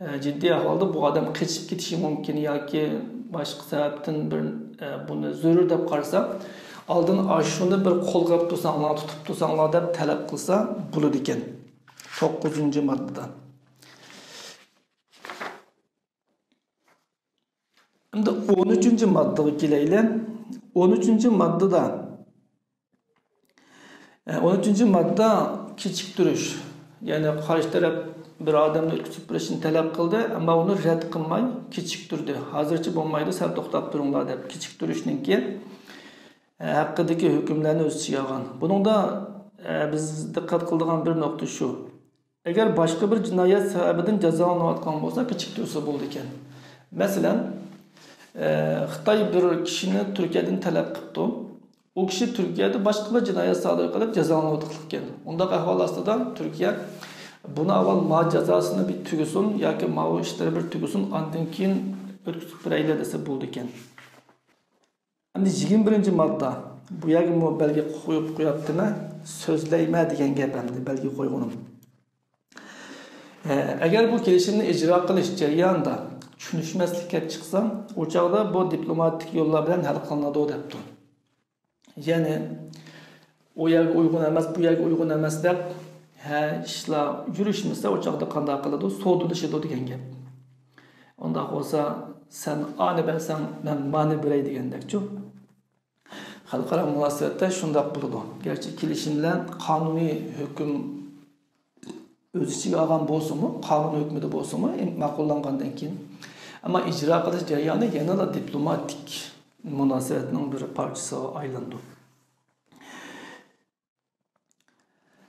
ئە، جىددىي ئەھۋالدا بۇ ئادەم قېچىپ كېتىشى مۇمكىن ياكى باشقا سەۋەبتىن بىر، ئە، بۇنى زۆرۈر دەپ قارىسا، ئالدىن ئاشۇنى بىر قولغا ئېلىپ تۇرساڭلار، تۇتۇپ تۇرساڭلار دەپ تەلەپ قىلسا بولىدىكەن. توققۇزىنچى ماددىدا. ئەمدى ئون ئۈچىنچى ماددىغا كېلەيلى. ئون ئۈچىنچى ماددىدا، ئە، ئون ئۈچىنچى ماددا كېچىكتۈرۈش. يەنى قارشى تەرەپ بىر ئادەمنى ئۆتكۈزۈپ بېرىشنى تەلەپ قىلدى، ئەمما ئۇنى رەت قىلماي كېچىكتۈردى. ھازىرچە بولمايدۇ، سەل توختاپ تۇرۇڭلار دەپ كېچىكتۈرۈشنىڭكى ھەققىدىكى ھۆكۈملەرنى ئۆز ئىچىگە ئالغان. بۇنىڭدا، ئە، بىز دىققەت قىلىدىغان بىر نۇقتا شۇ. ئەگەر باشقا بىر جىنايەت سەۋەبىدىن جازالىنىۋاتقان بولسا، كېچىكتۈرسە بولىدىكەن. مەسىلەن، ئە، خىتاي بىر كىشىنى تۈركىيەدىن تەلەپ قىپتۇ. ئۇ كىشى تۈركىيەدە باشقا بىر جىنايەت سادىر قىلىپ جازالىنىۋاتقانلىقكەن. ئۇنداق ئەھۋال ئاستىدا تۈركىيە بۇنى ئاۋۋال ما جازاسىنى بىر تۈگىسۇن ياكى ماۋۇ ئىشلىرى بىر تۈگىسۇن، ئاندىن كېيىن ئۆتكۈزۈپ بېرەيلى دېسە بولىدىكەن. ئەمدى يىگىرمە بىرىنچى ماددا. بۇ يەرگىمۇ بەلگە قويۇپ قويۇپتىمەن. سۆزلەيمەن دېگەن گەپ ئەمدى بەلگە قويغىنىم. ئە، ئەگەر بۇ كېلىشىمنى ئىجرا قىلىش جەريانىدا چۈشىنىشمەسلىك كەپ چىقسا، ئۇ چاغدا بۇ دىپلوماتىك يوللار بىلەن ھەل قىلىنىدۇ دەپتۇ. يەنى ئۇ يەرگە ئۇيغۇن ئەمەس، بۇ يەرگە ئۇيغۇن ئەمەس دەپ، ھە، ئىشلار يۈرۈشمىسە، ئۇ چاغدا قانداق قىلىدۇ؟ سودىلىشىدۇ دېگەن گەپ. ئۇنداق بولسا، سەن ئانى بەرسەڭ، مەن مانى بېرەي دېگەندەكچۇ. خەلقئارا مۇناسىۋەتتە شۇنداق بولىدۇ. گەرچە كېلىشىملەر قانۇنىي ھۆكۈم ئۆز ئىچىگە ئالغان بولسىمۇ، قانۇن ھۆكمىدە بولسىمۇ، ماقۇللانغاندىن كېيىن. ئەمما ئىجرا قىلىش جەريانى يەنىلا دىپلوماتىك مۇناسىۋەتنىڭ بىر پارچىسىغا ئايلىنىدۇ.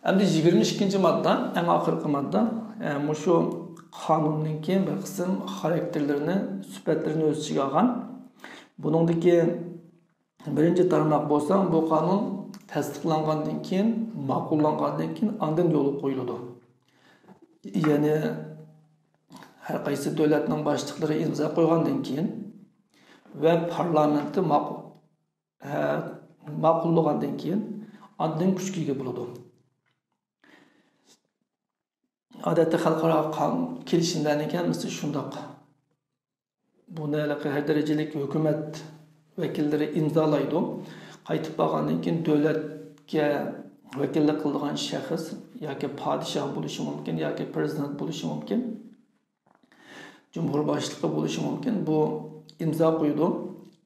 ئەمدى يىگىرمە ئىككىنچى ماددا، ئەڭ ئاخىرقى ماددا، ئە، مۇشۇ قانۇننىڭكى بىر قىسىم خاراكتېرلىرىنى، سۈپەتلىرىنى ئۆز ئىچىگە ئالغان. بۇنىڭدىكى بىرىنچى تارماق بولسا، بۇ قانۇن تەستىقلانغاندىن كېيىن، ماقۇللانغاندىن كېيىن ئاندىن يولغا قويۇلىدۇ. يەنى ھەر قايسى دۆلەتنىڭ باشلىقلىرى ئىمزا قويغاندىن كېيىن ۋە پارلامېنتى ماقۇل-، ھە، ماقۇللىغاندىن كېيىن ئاندىن كۈچكە ئىگە بولىدۇ. ئادەتتە خەلقئارا قانۇن كېلىشىملەرنىڭ ھەممىسى شۇنداق. بۇنى ھېلىقى ھەر دەرىجىلىك ھۆكۈمەت ۋەكىللىرى ئىمزالايدۇ. قايتىپ بارغاندىن كېيىن دۆلەتكە ۋەكىللىك قىلىدىغان شەخس ياكى پادىشاھ بولۇشى مۇمكىن، ياكى پىرېزىدېنت بولۇشى مۇمكىن، جۇمھۇر باشلىقى بولۇشى مۇمكىن. بۇ ئىمزا قويىدۇ.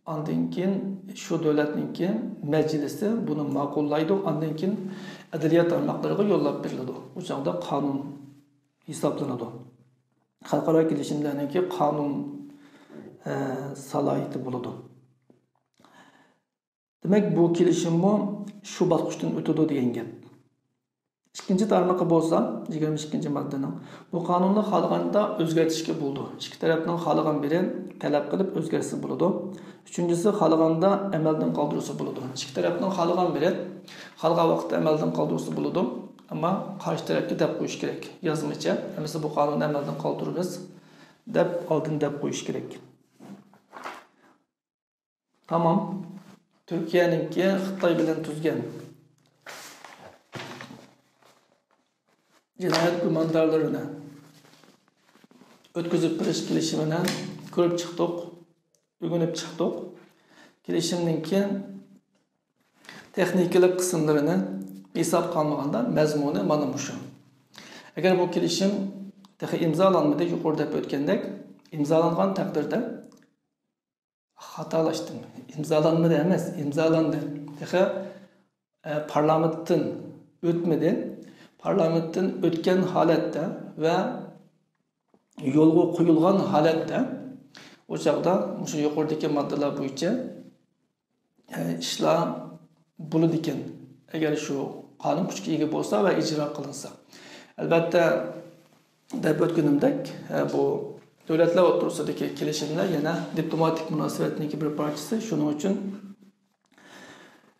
ئاندىن كېيىن شۇ دۆلەتنىڭكى مەجلىسى بۇنى ماقۇللايدۇ. ئاندىن كېيىن ئەدلىيە تارماقلىرىغا يوللاپ بېرىلىدۇ. ئۇ چاغدا قانۇن ھېسابلىنىدۇ. خەلقئارا كېلىشىملەرنىڭكى قانۇن، ئە، سالاھىيىتى بولىدۇ. دېمەك، بۇ كېلىشىممۇ شۇ باسقۇچتىن ئۆتىدۇ دېگەن گەپ. ئىككىنچى تارمىقى بولسا، يىگىرمە ئىككىنچى ماددىنىڭ، بۇ قانۇننى خالىغاندا ئۆزگەرتىشكە بولىدۇ. ئىككى تەرەپنىڭ خالىغان بىرى تەلەپ قىلىپ ئۆزگەرتسە بولىدۇ. ئۈچىنچىسى، خالىغاندا ئەمەلدىن قالدۇرسا بولىدۇ. ئىككى تەرەپنىڭ خالىغان بىرى خالىغان ۋاقىتتا ئەمەلدىن قالدۇرسا بولىدۇ، ئەمما قارشى تەرەپكە دەپ قويۇش كېرەك. يازمىچە، ئەمىسە بۇ قانۇننى ئەمەلدىن قالدۇرىمىز دەپ ئالدىن دەپ قويۇش كېرەك. تامام. تۈركىيەنىڭكى خىتاي بىلەن تۈزگەن جىنايەت گۇماندارلىرىنى ئۆتكۈزۈپ بېرىش كېلىشىمىنى كۆرۈپ چىقتۇق، ئۆگىنىپ چىقتۇق. كېلىشىمنىڭكى تېخنىكىلىق قىسىملىرىنى ھېسابقا ئالمىغاندا مەزمۇنى مانا مۇشۇ. ئەگەر بۇ كېلىشىم تېخى ئىمزالانمىدى، يۇقىرىدا دەپ ئۆتكەندەك، ئىمزالانغان تەقدىردە، خاتالاشتىم. ئىمزالانمىدى ئەمەس، ئىمزالاندى. تېخى، ئە، پارلامېنتتىن ئۆتمىدى. پارلامېنتتىن ئۆتكەن ھالەتتە ۋە يولغا قويۇلغان ھالەتتە ئۇ چاغدا مۇشۇ يۇقىرىدىكى ماددىلار بويىچە، ئە، ئىشلار بولىدىكەن. ئەگەر شۇ قانۇن كۈچكە ئىگە بولسا ۋە ئىجرا قىلىنسا. ئەلۋەتتە، دەپ ئۆتكىنىمدەك، ئە، بۇ دۆلەتلەر ئوتتۇرىسىدىكى كېلىشىملەر يەنە دىپلوماتىك مۇناسىۋەتنىڭكى بىر پارچىسى. شۇنىڭ ئۈچۈن،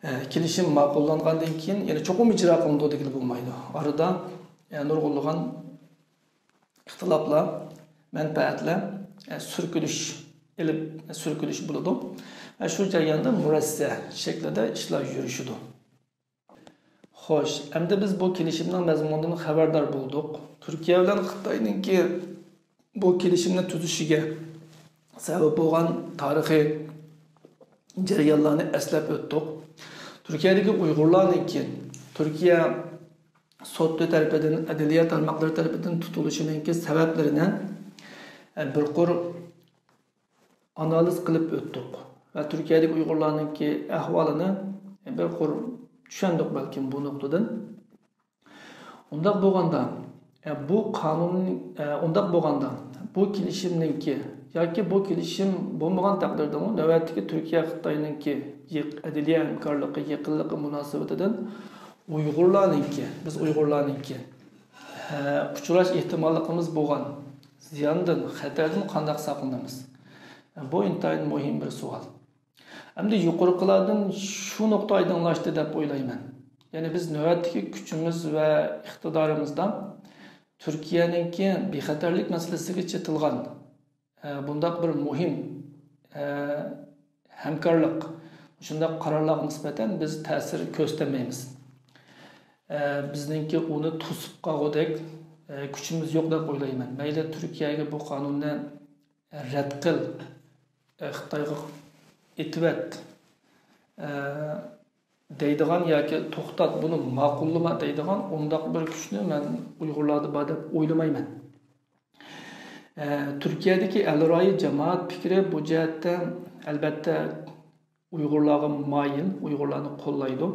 ئە، كېلىشىم ماقۇللانغاندىن كېيىن يەنە چوقۇم ئىجرا قىلىنىدۇ دېگىلى بولمايدۇ. ئارىدا، ئە، نۇرغۇنلىغان ئىختىلاپلار، مەنپەئەتلەر، ئە، سۈركىلىش ئېلىپ، سۈركىلىش بولىدۇ. ئە، شۇ جەرياندا مۇرەسسە شەكلىدە ئىشلار يۈرۈشىدۇ. خوش، ئەمدى بىز بۇ كېلىشىمنىڭ مەزمۇنىدىن خەۋەردار بولدۇق. تۈركىيە بىلەن خىتاينىڭكى بۇ كېلىشىمنى تۈزۈشىگە سەۋەب بولغان تارىخىي جەريانلارنى ئەسلەپ ئۆتتۇق. تۈركىيەدىكى ئۇيغۇرلارنىڭكى تۈركىيە سوتى تەرىپىدىن، ئەدلىيە تارماقلىرى تەرىپىدىن تۇتۇلۇشىنىڭكى سەۋەبلىرىنى، ئە، بىر قۇر ئانالىز قىلىپ ئۆتتۇق ۋە تۈركىيەدىكى ئۇيغۇرلارنىڭكى ئەھۋالىنى بىر قۇر چۈشەندۇق بەلكىم بۇ نۇقتىدىن. ئۇنداق بولغاندا، ئە، بۇ قانۇن، ئە، ئۇنداق بولغاندا، بۇ كېلىشىمنىڭكى ياكى بۇ كېلىشىم بولمىغان تەقدىردىمۇ، نۆۋەتتىكى تۈركىيە خىتاينىڭكى يېق-، ئەدلىيە ھەمكارلىقى يېقىنلىقى مۇناسىۋىتىدىن ئۇيغۇرلارنىڭكى، بىز ئۇيغۇرلارنىڭكى، ھە، ئۇچراش ئېھتىماللىقىمىز بولغان زىياندىن، خەتەردىن قانداق ساقلىنىمىز؟ بۇ ئىنتايىن مۇھىم بىر سوئال. ئەمدى يۇقىرىقىلاردىن شۇ نۇقتا ئايدىڭلاشتى دەپ ئويلايمەن. يەنى بىز نۆۋەتتىكى كۈچىمىز ۋە ئىقتىدارىمىزدا تۈركىيەنىڭكى بىخەتەرلىك مەسىلىسىگە چېتىلغان، ئە، بۇنداق بىر مۇھىم، ئە، ھەمكارلىق، شۇنداق قارارلارغا نىسبەتەن بىز تەسىر كۆرسىتەلمەيمىز. ئە، بىزنىڭكى ئۇنى توسۇپ قالغۇدەك، ئە، كۈچىمىز يوق دەپ ئويلايمەن. مەيلى تۈركىيەگە بۇ قانۇننى رەت قىل، ئە، خىتايغا ئېتىۋەت، ئە، دەيدىغان ياكى توختات، بۇنى ماقۇللىما دەيدىغان ئۇنداق بىر كۈچنى مەن ئۇيغۇرلاردا بار دەپ ئويلىمايمەن. ئە، تۈركىيەدىكى ئەلرايى جامائەت پىكرى بۇ جەھەتتە، ئەلبەتتە، ئۇيغۇرلارغا مايىل، ئۇيغۇرلارنى قوللايدۇ.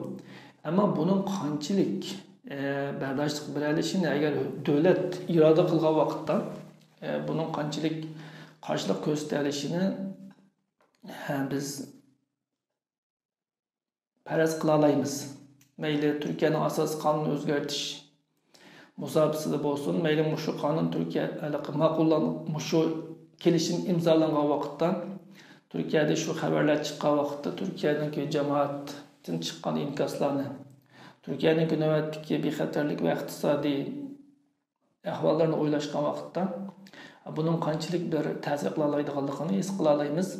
ئەمما بۇنىڭ قانچىلىك، ئە، بەرداشلىق بېرەلىشىنى، ئەگەر دۆلەت ئىرادە قىلغان ۋاقىتتا، ئە، بۇنىڭ قانچىلىك قارشىلىق كۆرسىتەلىشىنى، ھە، بىز پەرەز قىلالايمىز. مەيلى تۈركىيەنىڭ ئاساسىي قانۇنىنى ئۆزگەرتىش مۇساپىسىدە بولسۇن، مەيلى مۇشۇ قانۇن تۈركىيە ھېلىقى ماقۇللان-، مۇشۇ كېلىشىم ئىمزالانغان ۋاقىتتا، تۈركىيەدە شۇ خەۋەرلەر چىققان ۋاقىتتا، تۈركىيەنىڭكى جامائەتتىن چىققان ئىنكاسلارنى، تۈركىيەنىڭكى نۆۋەتتىكى بىخەتەرلىك ۋە ئىقتىسادىي ئەھۋاللارنى ئويلاشقان ۋاقىتتا، بۇنىڭ قانچىلىك بىر تەسىر قىلالايدىغانلىقىنى ھېس قىلالايمىز.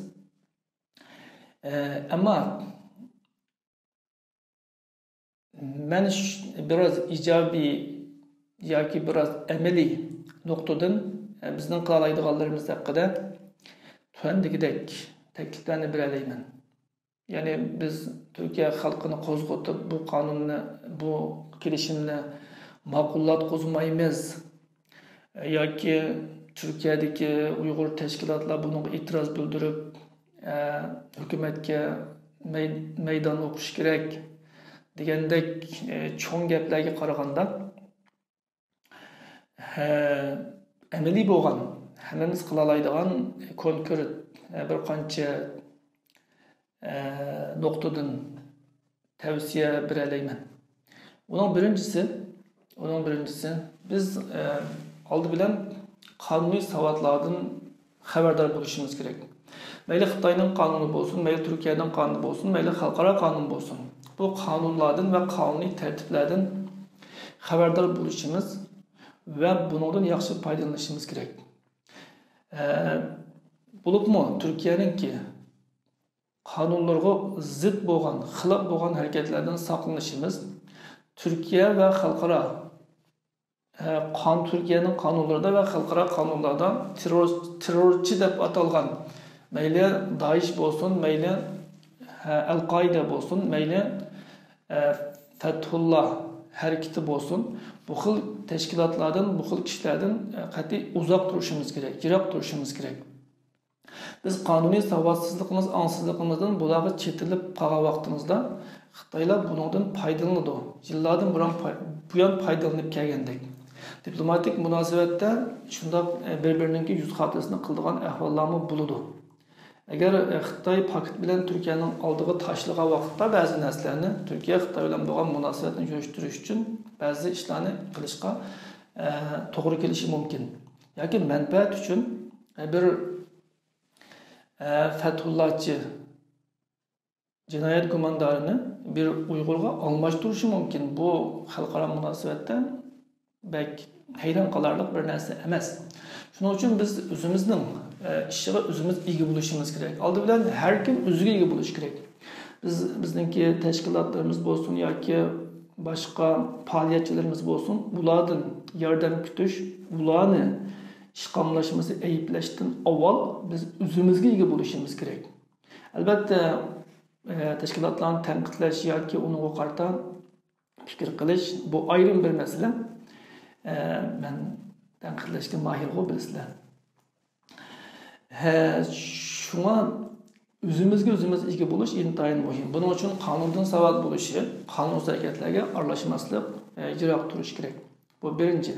ئە، ئەمما مەن ش-، بىراز ئىجابىي ياكى بىراز ئەمەلىي نۇقتىدىن، ئە، بىزنىڭ قىلالايدىغانلىرىمىز ھەققىدە تۆۋەندىكىدەك تەكلىپلەرنى بېرەلەيمەن. يەنى بىز تۈركىيە خەلقىنى قوزغىتىپ، بۇ قانۇننى، بۇ كېلىشىمنى ماقۇللاتقۇزمايمىز ياكى تۈركىيەدىكى ئۇيغۇر تەشكىلاتلار بۇنىڭغا ئېتىراز بىلدۈرۈپ، ئە، ھۆكۈمەتكە مەي-، مەيدان ئوقۇش كېرەك دېگەندەك، ئە، چوڭ گەپلەرگە قارىغاندا، ھە، ئەمەلىي بولغان، ھەممىمىز قىلالايدىغان كونكرېت، ھە، بىر قانچە، ھە، نۇقتىدىن تەۋسىيە بېرەلەيمەن. ئۇنىڭ بىرىنچىسى، ئۇنىڭ بىرىنچىسى، بىز، ھە، ئالدى بىلەن قانۇنىي ساۋاتلاردىن خەۋەردار بولۇشىمىز كېرەك. مەيلى خىتاينىڭ قانۇنى بولسۇن، مەيلى تۈركىيەنىڭ قانۇنى بولسۇن، مەيلى خەلقئارا قانۇن بولسۇن، بۇ قانۇنلاردىن ۋە قانۇنىي تەرتىپلەردىن خەۋەردار بولۇشىمىز ۋە بۇنىڭدىن ياخشى پايدىلىنىشىمىز كېرەك. ئە، بولۇپمۇ تۈركىيەنىڭكى قانۇنلىرىغا زىت بولغان، خىلاپ بولغان ھەرىكەتلەردىن ساقلىنىشىمىز، تۈركىيە ۋە خەلقئارا ھە، قان-، تۈركىيەنىڭ قانۇنلىرىدا ۋە خەلقئارا قانۇنلاردا تېررور-، تېررورچى دەپ ئاتالغان، مەيلى دائىش بولسۇن، مەيلى، ھە، ئەل-قائىدە بولسۇن، مەيلى، ھە، فەتھۇللا ھەرىكىتى بولسۇن، بۇ خىل تەشكىلاتلاردىن، بۇ خىل كىشىلەردىن، ھە، قەتئىي ئۇزاق تۇرۇشىمىز كېرەك، يىراق تۇرۇشىمىز كېرەك. بىز قانۇنىي ساۋاتسىزلىقىمىز، ئاڭسىزلىقىمىزدىن بۇلارغا چېتىلىپ قالغان ۋاقتىمىزدا، خىتايلار بۇنىڭدىن پايدىلىنىدۇ. يىللاردىن بۇران پاي-، بۇيان پايدىلىنىپ كەلگەندەك. دىپلوماتىك مۇناسىۋەتتە شۇنداق، ئە، بىر-بىرىنىڭكى يۈز خاتىرىسىنى قىلىدىغان ئەھۋاللارمۇ بولىدۇ. ئەگەر، ئە، خىتاي پاكىت بىلەن تۈركىيەنىڭ ئالدىغا تاشلىغان ۋاقىتتا بەزى نەرسىلەرنى، تۈركىيە خىتاي بىلەن بولغان مۇناسىۋەتنى يۈرۈشتۈرۈش ئۈچۈن بەزى ئىشلارنى قىلىشقا، ئە، توغرا كېلىشى مۇمكىن. ياكى مەنپەئەت ئۈچۈن، ئە، بىر ئە، فەتھۇللاچى جىنايەت گۇماندارىنى بىر ئۇيغۇرغا ئالماشتۇرۇشى مۇمكىن. بۇ خەلقئارا مۇناسىۋەتتە بەك ھەيران قالارلىق بىر نەرسە ئەمەس. شۇنىڭ ئۈچۈن بىز ئۆزىمىزنىڭ، ئە، ئىشىغا ئۆزىمىز ئىگە بولۇشىمىز كېرەك. ئالدى بىلەن ھەر كىم ئۆزىگە ئىگە بولۇشى كېرەك. بىز، بىزنىڭكى تەشكىلاتلىرىمىز بولسۇن ياكى باشقا پائالىيەتچىلىرىمىز بولسۇن، ئۇلاردىن ياردەم كۈتۈش، ئۇلارنى ئىشقا ئالماشمىسى ئەيىبلەشتىن ئاۋۋال بىز ئۆزىمىزگە ئىگە بولۇشىمىز كېرەك. ئەلبەتتە، ئە، تەشكىلاتلارنى تەنقىدلەش ياكى ئۇنىڭغا قارىتا پىكىر قىلىش، بۇ ئايرىم بىر مەسىلە. ئە، مەن تەنقىدلەشكە ماھىرغۇ، بىلىسىلەر. ھە، شۇڭا ئۆزىمىزگە ئۆزىمىز ئىگە بولۇش ئىنتايىن مۇھىم. بۇنىڭ ئۈچۈن قانۇندىن ساۋات بولۇشى، قانۇنسىز ھەرىكەتلەرگە ئارىلاشماسلىق، ئە، يىراق تۇرۇش كېرەك. بۇ بىرىنچى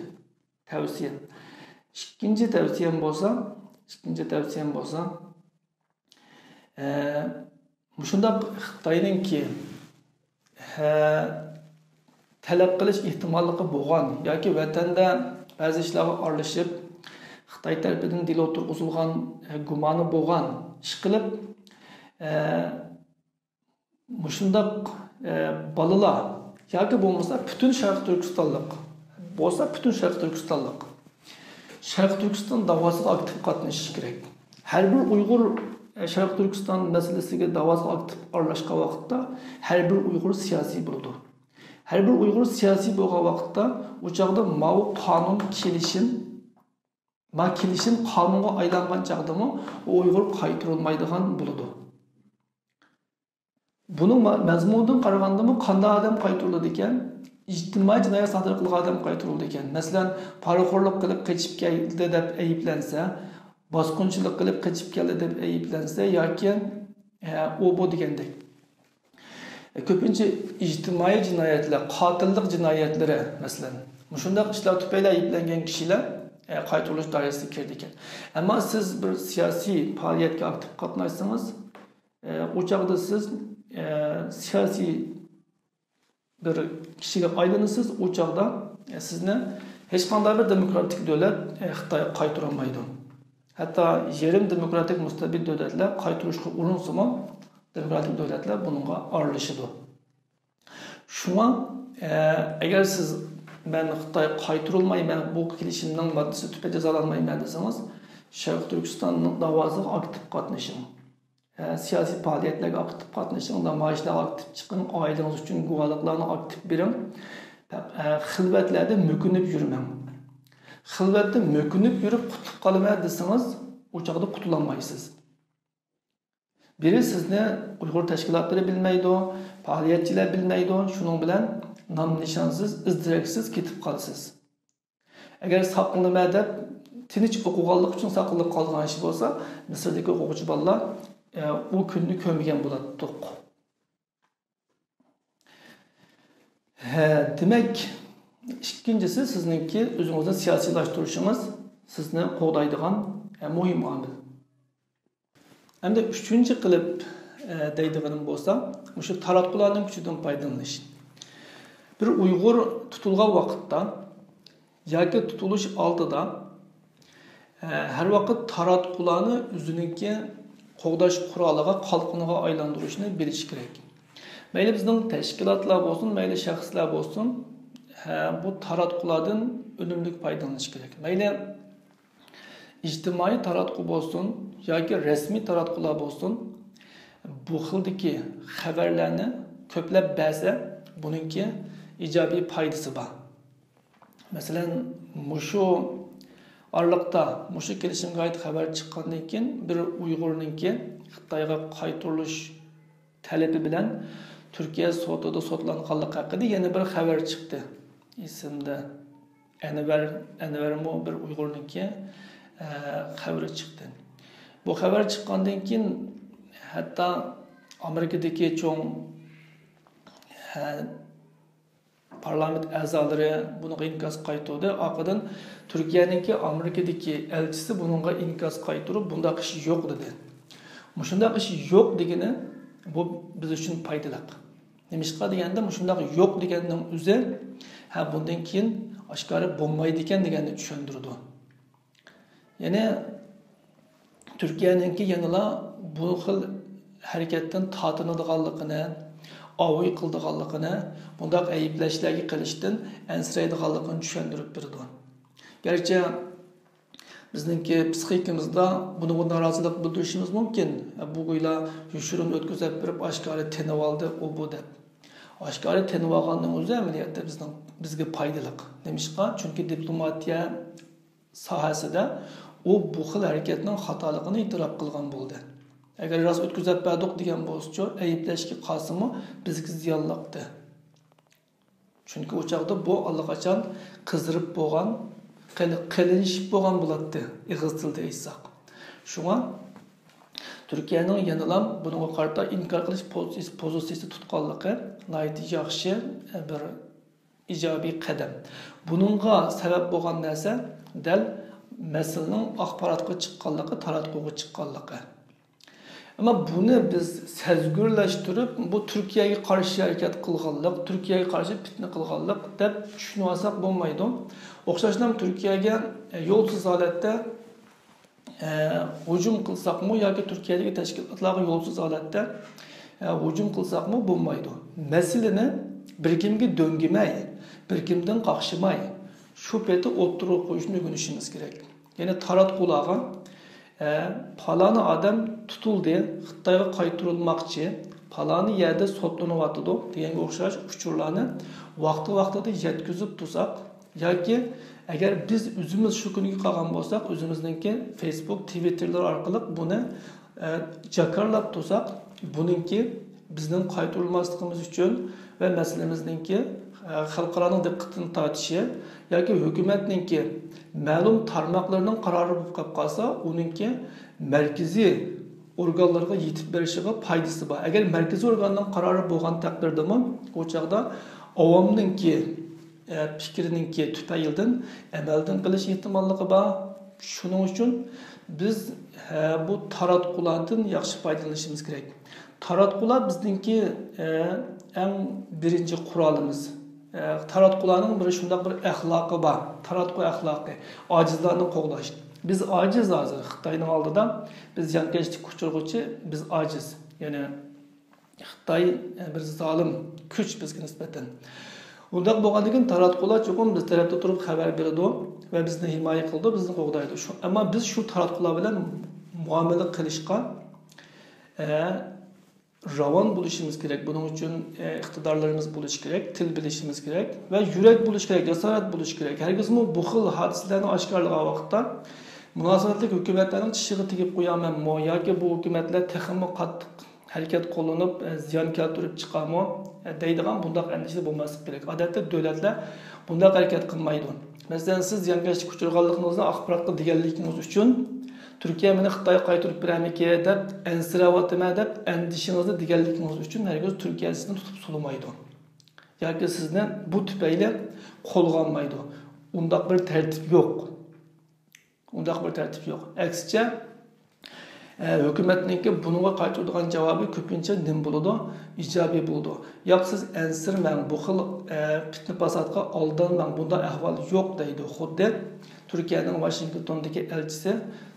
تەۋسىيەم. ئىككىنچى تەۋسىيەم بولسا، ئىككىنچى تەۋسىيەم بولسا، ئە، مۇشۇنداق خىتاينىڭكى، ھە، تەلەپ قىلىش ئېھتىماللىقى بولغان ياكى ۋەتەندە بەزى ئىشلارغا ئارىلىشىپ، خىتاي تەرىپىدىن دېلو تۇرغۇزۇلغان، ھە، گۇمانى بولغان ئىشقىلىپ، ھە، مۇشۇنداق، ھە، بالىلار ياكى بولمىسا پۈتۈن شەرقىي تۈركىستانلىق، بولسا پۈتۈن شەرقىي تۈركىستانلىق، شەرقىي تۈركىستان داۋاسىغا ئاكتىپ قاتنىشىشى كېرەك. ھەر بىر ئۇيغۇر، ئە، شەرقىي تۈركىستان مەسىلىسىگە، داۋاسىغا ئاكتىپ ئارىلاشقان ۋاقىتتا ھەر بىر ئۇيغۇر سىياسىي بولىدۇ. ھەر بىر ئۇيغۇر سىياسىي بولغان ۋاقىتتا ئۇ چاغدا ماۋۇ قانۇن، كېلىشىم، ما كېلىشىم قانۇنغا ئايلانغان چاغدىمۇ ئۇ ئۇيغۇر قايتۇرۇلمايدىغان بولىدۇ. بۇنىڭ ما-، مەزمۇنىدىن قارىغاندىمۇ قانداق ئادەم قايتۇرۇلىدىكەن؟ ئىجتىمائىي جىنايەت سادىر قىلغان ئادەم قايتۇرۇلىدىكەن. مەسىلەن، پارىخورلۇق قىلىپ قېچىپ كەلدى دەپ ئەيىبلەنسە، باسقۇنچىلىق قىلىپ قېچىپ كەلدى دەپ ئەيىبلەنسە ياكى، ئە، ئۇ بۇ دېگەندەك. كۆپىنچە ئىجتىمائىي جىنايەتلەر، قاتىللىق جىنايەتلىرى، مەسىلەن، مۇشۇنداق ئىشلار تۈپەيلى ئەيىبلەنگەن كىشىلەر، ئە، قايتۇرۇلۇش دائىرىسىگە كىرىدىكەن. ئەمما سىز بىر سىياسىي پائالىيەتكە ئاكتىپ قاتناشسىڭىز، ئە، ئۇ چاغدا سىز، ئە، سىياسىي بىر كىشىگە ئايلىنىسىز، ئۇ چاغدا، ئە، سىزنى ھېچقانداق بىر دېموكراتىك دۆلەت، ئە، خىتاي قايتۇرالمايدۇ. ھەتتا يېرىم دېموكراتىك مۇستەبىت دۆلەتلەر قايتۇرۇشقا ئۇرۇنسىمۇ، دېموكراتىك دۆلەتلەر بۇنىڭغا ئارىلىشىدۇ. شۇڭا، ئە، ئەگەر سىز، «مەن خىتاي قايتۇرۇلمايمەن، بۇ كېلىشىمنىڭ ماددىسى تۈپەيلى جازالانمايمەن» دېسىڭىز، شەرقىي تۈركىستاننىڭ داۋاسىغا ئاكتىپ قاتنىشىڭ. ئە، سىياسىي پائالىيەتلەرگە ئاكتىپ قاتنىشىڭ، نامايىشلارغا ئاكتىپ چىقىڭ، ئائىلىڭىز ئۈچۈن گۇۋاھلىقلارنى ئاكتىپ بېرىڭ. ئە، خىلۋەتلەردە مۆكۈنۈپ يۈرمەڭ. خىلۋەتتە مۆكۈنۈپ يۈرۈپ قۇتۇلۇپ قالىمەن دېسىڭىز، ئۇ چاغدا قۇتۇلالمايسىز. بىرى سىزنى ئۇيغۇر تەشكىلاتلىرى بىلمەيدۇ، پائالىيەتچىلەر بىلمەيدۇ، شۇنىڭ بىلەن نام نىشانسىز، ئىز دېرەكسىز كېتىپ قالىسىز. ئەگەر ساقلىنىمەن دەپ تىنچ ئوقۇغانلىقى ئۈچۈن ساقلىنىپ قالغان ئىش بولسا، مىسىردىكى ئوقۇغۇچى بالىلار، ئە، ئۇ كۈننى كۆرمىگەن بولاتتۇق. ھە، دېمەك، ئىككىنچىسى سىزنىڭكى ئۆزىڭىزنى سىياسىيلاشتۇرۇشىڭىز سىزنى قوغدايدىغان، ئە، مۇھىم ئامىل. ئەمدى ئۈچىنچى قىلىپ، ئە، دەيدىغىنىم بولسا، مۇشۇ تاراتقۇلارنىڭ كۈچىدىن پايدىلىنىش. بىر ئۇيغۇر تۇتۇلغان ۋاقىتتا ياكى تۇتۇلۇش ئالدىدا، ئە، ھەر ۋاقىت تاراتقۇلارنى ئۆزىنىڭكى قوغداش قورالىغا، قالقىنىغا ئايلاندۇرۇشنى بىلىشى كېرەك. مەيلى بىزنىڭ تەشكىلاتلار بولسۇن، مەيلى شەخسلەر بولسۇن، ھە، بۇ تاراتقۇلاردىن ئۈنۈملۈك پايدىلىنىش كېرەك. مەيلى ئىجتىمائىي تاراتقۇ بولسۇن ياكى رەسمىي تاراتقۇلار بولسۇن، بۇ خىلدىكى خەۋەرلەرنى كۆپلەپ بەرسە، بۇنىڭكى ئىجابىي پايدىسى بار. مەسىلەن، مۇشۇ ئارىلىقتا، مۇشۇ كېلىشىمگە ئائىت خەۋەر چىققاندىن كېيىن، بىر ئۇيغۇرنىڭكى خىتايغا قايتۇرۇلۇش تەلىپى بىلەن تۈركىيە سوتىدا سوتلانغانلىقى ھەققىدە يەنە بىر خەۋەر چىقتى. ئېسىمدە ئەنۋەر، ئەنۋەرمۇ بىر ئۇيغۇرنىڭكى، ئە، خەۋىرى چىقتى. بۇ خەۋەر چىققاندىن كېيىن ھەتتا ئامېرىكىدىكى چوڭ، ئە، پارلامېنت ئەزالىرى بۇنىڭغا ئىنكاس قايتۇردى. ئارقىدىن تۈركىيەنىڭكى ئامېرىكىدىكى ئەلچىسى بۇنىڭغا ئىنكاس قايتۇرۇپ، بۇنداق ئىش يوق دېدى. مۇشۇنداق ئىش يوق دېگىنى بۇ بىز ئۈچۈن پايدىلىق. نېمىشقا دېگەندە، مۇشۇنداق يوق دېگەننىڭ ئۆزى، ھە، بۇندىن كېيىن ئاشكارا بولمايدىكەن دېگەننى چۈشەندۈرىدۇ. يەنى تۈركىيەنىڭكى يەنىلا بۇ خىل ھەرىكەتتىن تارتىنىدىغانلىقىنى، ئاۋۇي قىلىدىغانلىقىنى، بۇنداق ئەيىبلەشلەرگە قېلىشتىن ئەنسىرەيدىغانلىقىنى چۈشەندۈرۈپ بېرىدۇ. گەرچە بىزنىڭكى پسىخىكىمىزدا بۇنىڭغا نارازىلىق بىلدۈرۈشىمىز مۇمكىن. بۇ گويلا يوشۇرۇن ئۆتكۈزۈپ بېرىپ، ئاشكارا تېنىۋالدى، ئۇ بۇ دەپ. ئاشكارا تېنىۋالغاننىڭ ئۆزى ئەمەلىيەتتە بىزنىڭ، بىزگە پايدىلىق. نېمىشقا؟ چۈنكى دىپلوماتىيە ساھەسىدە ئۇ بۇ خىل ھەرىكەتنىڭ خاتالىقىنى ئېتىراپ قىلغان بولدى. ئەگەر راست ئۆتكۈزۈپ بەردۇق دېگەن بولسىچۇ، ئەيىبلەشكە قالسىمۇ بىزگە زىيانلىقتى. چۈنكى ئۇ چاغدا بۇ ئاللىقاچان قىزىرىپ بولغان، قېلى-، قېلىنشىپ بولغان بولاتتى، ئېغىز تىلىدا ئېيتساق. شۇڭا تۈركىيەنىڭ يەنىلا بۇنىڭغا قارىتا ئىنكار قىلىش پوزىتسىيىسى، پوزىتسىيىسى تۇتقانلىقى ناھايىتى ياخشى بىر ئىجابىي قەدەم. بۇنىڭغا سەۋەب بولغان نەرسە دەل مەسىلىنىڭ ئاخباراتقا چىققانلىقى، تاراتقۇغا چىققانلىقى. ئەمما بۇنى بىز سەزگۈرلەشتۈرۈپ، بۇ تۈركىيەگە قارشى ھەرىكەت قىلغانلىق، تۈركىيەگە قارشى پىتنە قىلغانلىق دەپ چۈشىنىۋالساق بولمايدۇ. ئوخشاشلا تۈركىيەگە، ئە، يولسىز ھالەتتە، ئە، ھۇجۇم قىلساقمۇ ياكى تۈركىيەدىكى تەشكىلاتلارغا يولسىز ھالەتتە، ئە، ھۇجۇم قىلساقمۇ بولمايدۇ. مەسىلىنى بىر كىمگە دۆڭگىمەي، بىر كىمدىن قاقشىماي، شۇ پېتى ئوتتۇرىغا قويۇشنى ئۆگىنىشىمىز كېرەك. يەنى تاراتقۇلارغا، ئە، پالانى ئادەم تۇتۇلدى، خىتايغا قايتۇرۇلماقچى، پالانى يەردە سوتلىنىۋاتىدۇ دېگەنگە ئوخشاش ئۇچۇرلارنى ۋاقتى-ۋاقتىدا يەتكۈزۈپ تۇرساق، ياكى ئەگەر بىز ئۆزىمىز شۇ كۈنگە قالغان بولساق، ئۆزىمىزنىڭكى فېيسبۇك، تىۋىتتېرلار ئارقىلىق بۇنى، ئە، جاكارلاپ تۇرساق، بۇنىڭكى بىزنىڭ قايتۇرۇلماسلىقىمىز ئۈچۈن ۋە مەسىلىمىزنىڭكى، ئە، خەلقئارانىڭ دىققىتىنى تارتىشى ياكى ھۆكۈمەتنىڭكى مەلۇم تارماقلىرىنىڭ قارارى بولۇپ قېلىپ قالسا، ئۇنىڭكى مەركىزىي ئورگانلارغا يېتىپ بېرىشىغا پايدىسى بار. ئەگەر مەركىزىي ئورگاننىڭ قارارى بولغان تەقدىردىمۇ، ئۇ چاغدا ئاۋامنىڭكى، ئە، پىكرىنىڭكى تۈپەيلىدىن ئەمەلدىن قېلىش ئېھتىماللىقى بار. شۇنىڭ ئۈچۈن بىز، ھە، بۇ تاراتقۇلاردىن ياخشى پايدىلىنىشىمىز كېرەك. تاراتقۇلار بىزنىڭكى، ئە، ئەڭ بىرىنچى قورالىمىز. ئە، تاراتقۇلارنىڭ بىر شۇنداق بىر ئەخلاقى بار. تاراتقۇ ئەخلاقى. ئاجىزلارنى قوغداش. بىز ئاجىز ھازىر خىتاينىڭ ئالدىدا. بىز زىيانكەشلىككە ئۇچرىغۇچى، بىز ئاجىز. يەنى خىتاي، ئە، بىر زالىم كۈچ بىزگە نىسبەتەن. ئۇنداق بولغاندىن كېيىن تاراتقۇلار چوقۇم بىز تەرەپتە تۇرۇپ خەۋەر بېرىدۇ ۋە بىزنى ھىمايە قىلىدۇ، بىزنى قوغدايدۇ. شۇ، ئەمما بىز شۇ تاراتقۇلار بىلەن مۇئامىلە قىلىشقا، ئە، راۋان بولۇشىمىز كېرەك. بۇنىڭ ئۈچۈن، ئە، ئىقتىدارلىرىمىز بولۇشى كېرەك، تىل بىلىشىمىز كېرەك ۋە يۈرەك بولۇشى كېرەك، جاسارەت بولۇشى كېرەك. ھەرگىزمۇ بۇ خىل ھادىسىلەرنى ئاشكارىلىغان ۋاقىتتا مۇناسىۋەتلىك ھۆكۈمەتلەرنىڭ چىشىغا تېگىپ قويامەنمۇ ياكى بۇ ھۆكۈمەتلەر تېخىمۇ قاتتىق ھەرىكەت قوللىنىپ، ئە، زىيان كەلتۈرۈپ چىقارمۇ، ئە، دەيدىغان بۇنداق ئەندىشىدە بولماسلىق كېرەك. ئادەتتە دۆلەتلەر بۇنداق ھەرىكەت قىلمايدۇ. مەسىلەن، سىز زىيانكەشلىككە ئۇچرىغانلىقىڭىزنى ئاخباراتقا دېگەنلىكىڭىز ئۈچۈن، تۈركىيە مېنى خىتايغا قايتۇرۇپ بېرەرمىكىن دەپ ئەنسىرەۋاتىمەن دەپ ئەندىشىڭىزنى دېگەنلىكىڭىز ئۈچۈن ھەرگىز تۈركىيە سىزنى تۇتۇپ سولىمايدۇ. ياكى سىزنى بۇ تۈپەيلى قولغا ئالمايدۇ. ئۇنداق بىر تەرتىپ يوق. ئۇنداق بىر تەرتىپ يوق. ئەكسىچە، ئە، ھۆكۈمەتنىڭكى بۇنىڭغا قايتۇرىدىغان جاۋابى كۆپىنچە نېمە بولىدۇ؟ ئىجابىي بولىدۇ. ياق، سىز ئەنسىرىمەڭ، بۇ خىل، ئە، پىتنە-پاساتقا ئالدانماڭ، بۇنداق ئەھۋال يوق دەيدۇ. خۇددى تۈركىيەنىڭ ۋاشىنگتوندىكى ئەلچىسى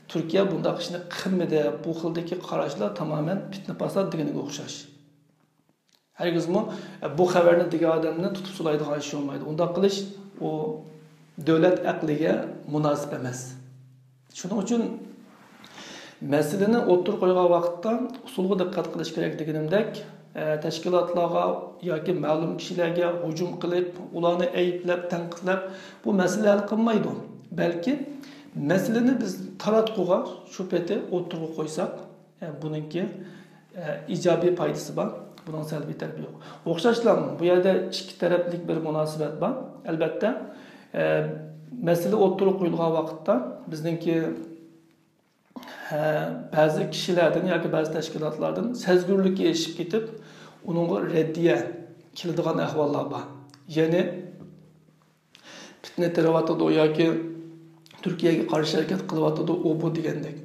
تۈركىيە بۇنداق ئىشنى قىلمىدى، بۇ خىلدىكى قاراشلار تامامەن پىتنە-پاسات دېگىنىگە ئوخشاش. ھەرگىزمۇ، ئە، بۇ خەۋەرنى دېگەن ئادەمنى تۇتۇپ سولايدىغان ئىش بولمايدۇ. ئۇنداق قىلىش ئۇ دۆلەت ئەقلىگە مۇناسىپ ئەمەس. شۇنىڭ ئۈچۈن مەسىلىنى ئوتتۇرىغا قويغان ۋاقىتتا ئۇسۇلغا دىققەت قىلىش كېرەك دېگىنىمدەك، ئە، تەشكىلاتلارغا ياكى مەلۇم كىشىلەرگە ھۇجۇم قىلىپ، ئۇلارنى ئەيىبلەپ، تەنقىدلەپ بۇ مەسىلە ھەل قىلمايدۇ. بەلكى مەسىلىنى بىز تاراتقۇغا شۇ پېتى ئوتتۇرىغا قويساق، ئە، بۇنىڭكى، ئە، ئىجابىي پايدىسى بار، بۇنىڭ سەلبىي تەرىپى يوق. ئوخشاشلا بۇ يەردە ئىككى تەرەپلىك بىر مۇناسىۋەت بار. ئەلبەتتە، ئە، مەسىلە ئوتتۇرىغا قويۇلغان ۋاقىتتا بىزنىڭكى، ھە، بەزى كىشىلەردىن ياكى بەزى تەشكىلاتلاردىن سەزگۈرلۈككە ئېرىشىپ كېتىپ، ئۇنىڭغا رەددىيە كېلىدىغان ئەھۋاللار بار. يەنى پىتنە تېرىۋاتىدۇ ياكى تۈركىيەگە قارشى ھەرىكەت قىلىۋاتىدۇ، ئۇ بۇ دېگەندەك.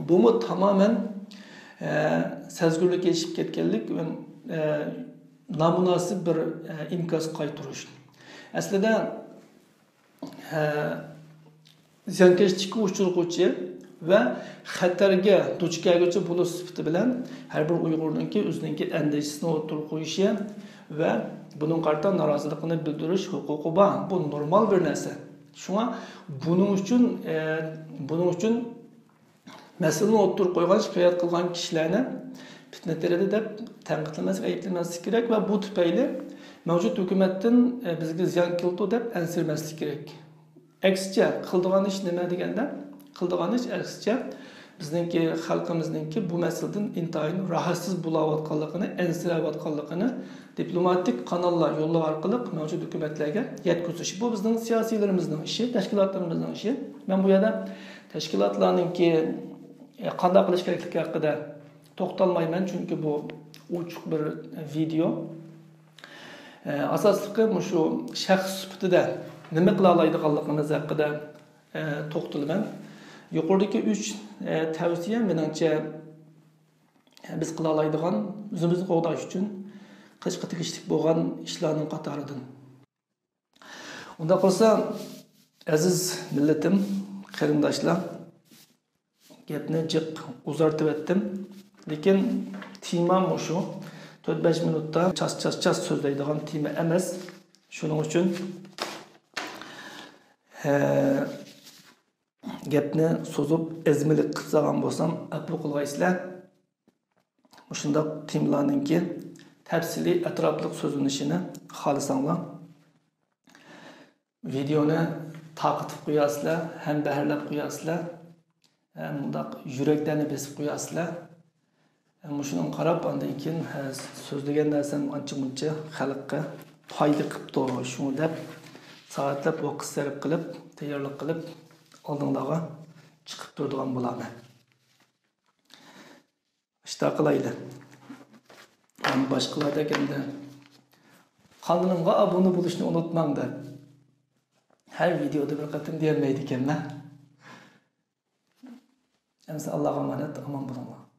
بۇمۇ تامامەن، ئە، سەزگۈرلۈككە ئېرىشىپ كەتكەنلىك ۋە، ئە، نامۇناسىپ بىر، ئە، ئىنكاس قايتۇرۇش. ئەسلىدە، ئە، زىيانكەشلىككە ئۇچرىغۇچى ۋە خەتەرگە دۇچ كەلگۈچى بولۇش سۈپىتى بىلەن ھەر بىر ئۇيغۇرنىڭكى ئۆزىنىڭكى ئەندىشىسىنى ئوتتۇرىغا قويۇشى ۋە بۇنىڭغا قارىتا نارازىلىقىنى بىلدۈرۈش ھوقۇقى بار. بۇ نورمال بىر نەرسە. شۇڭا بۇنىڭ ئۈچۈن، ئە، بۇنىڭ ئۈچۈن مەسىلىنى ئوتتۇرىغا قويغان، شىكايەت قىلغان كىشىلەرنى پىتنە تېرىدى دەپ تەنقىدلىمەسلىك، ئەيىبلىمەسلىك كېرەك ۋە بۇ تۈپەيلى مەۋجۇت ھۆكۈمەتتىن، ئە، بىزگە زىيان كېلىدۇ دەپ ئەنسىرىمەسلىك كېرەك. ئەكسىچە، قىلىدىغان ئىش نېمە دېگەندە، قىلىدىغان ئىش ئەكسىچە، بىزنىڭكى خەلقىمىزنىڭكى بۇ مەسىلىدىن ئىنتايىن راھەتسىز بولاۋاتقانلىقىنى، ئەنسىرەۋاتقانلىقىنى دىپلوماتىك قاناللار يولى ئارقىلىق مەۋجۇت ھۆكۈمەتلەرگە يەتكۈزۈش. بۇ بىزنىڭ سىياسىيلىرىمىزنىڭ ئىشى، تەشكىلاتلىرىمىزنىڭ ئىشى. مەن بۇ يەردە تەشكىلاتلارنىڭكى، ئە، قانداق قىلىش كېرەكلىكى ھەققىدە توختالمايمەن، چۈنكى بۇ ئوچۇق بىر ۋىدېئو. ئە، ئاساسلىقى مۇشۇ شەخس سۈپىتىدە نېمە قىلالايدىغانلىقىمىز ھەققىدە، ئە، توختىلىمەن. يۇقىرىدىكى ئۈچ، ئە، تەۋسىيە، مېنىڭچە، ئە، بىز قىلالايدىغان، ئۆزىمىزنى قوغداش ئۈچۈن قىلىشقا تېگىشلىك بولغان ئىشلارنىڭ قاتارىدىن. ئۇنداق بولسا، ئەزىز مىللىتىم، قېرىنداشلار، گەپنى جىق ئۇزارتىۋەتتىم. لېكىن تېما مۇشۇ. تۆت-بەش مىنۇتتا چاس، چاس، چاس سۆزلەيدىغان تېما ئەمەس. شۇنىڭ ئۈچۈن، ھە، گەپنى سوزۇپ، ئەزمىلىك قىلىپ سالغان بولسام، ئەپۇ قىلغايسىلەر. مۇشۇنداق تېمىلارنىڭكى تەپسىلىي، ئەتراپلىق سۆزلىنىشىنى خالىساڭلار، ۋىدېئونى تارقىتىپ قوياسىلەر، ھەم بەھرلەپ قوياسىلەر، ھەم مۇنداق يۈرەكلەرنى بېسىپ قوياسىلەر. مۇشۇنىڭغا قاراپ، ئاندىن كېيىن، ھە، سۆزلىگەن نەرسەم ئانچە-مۇنچە خەلققە پايدا قىپتۇ، شۇڭا دەپ سائەتلەپ ۋاقىت سەرپ قىلىپ، تەييارلىق قىلىپ، ئالدىڭلارغا چىقىپ تۇرىدىغان بولامەن. ئىشتا قىلايلى. ھەم باشقىلاردەك ئەمدى قانىلىمغا ئابۇنە بولۇشنى ئۇنتۇماڭ دەپ ھەر ۋىدېئودا بىر قېتىم دېيەلمەيدىكەنمەن. ئەمىسە ئاللاغا ئامانەت، ئامان بولۇڭلار.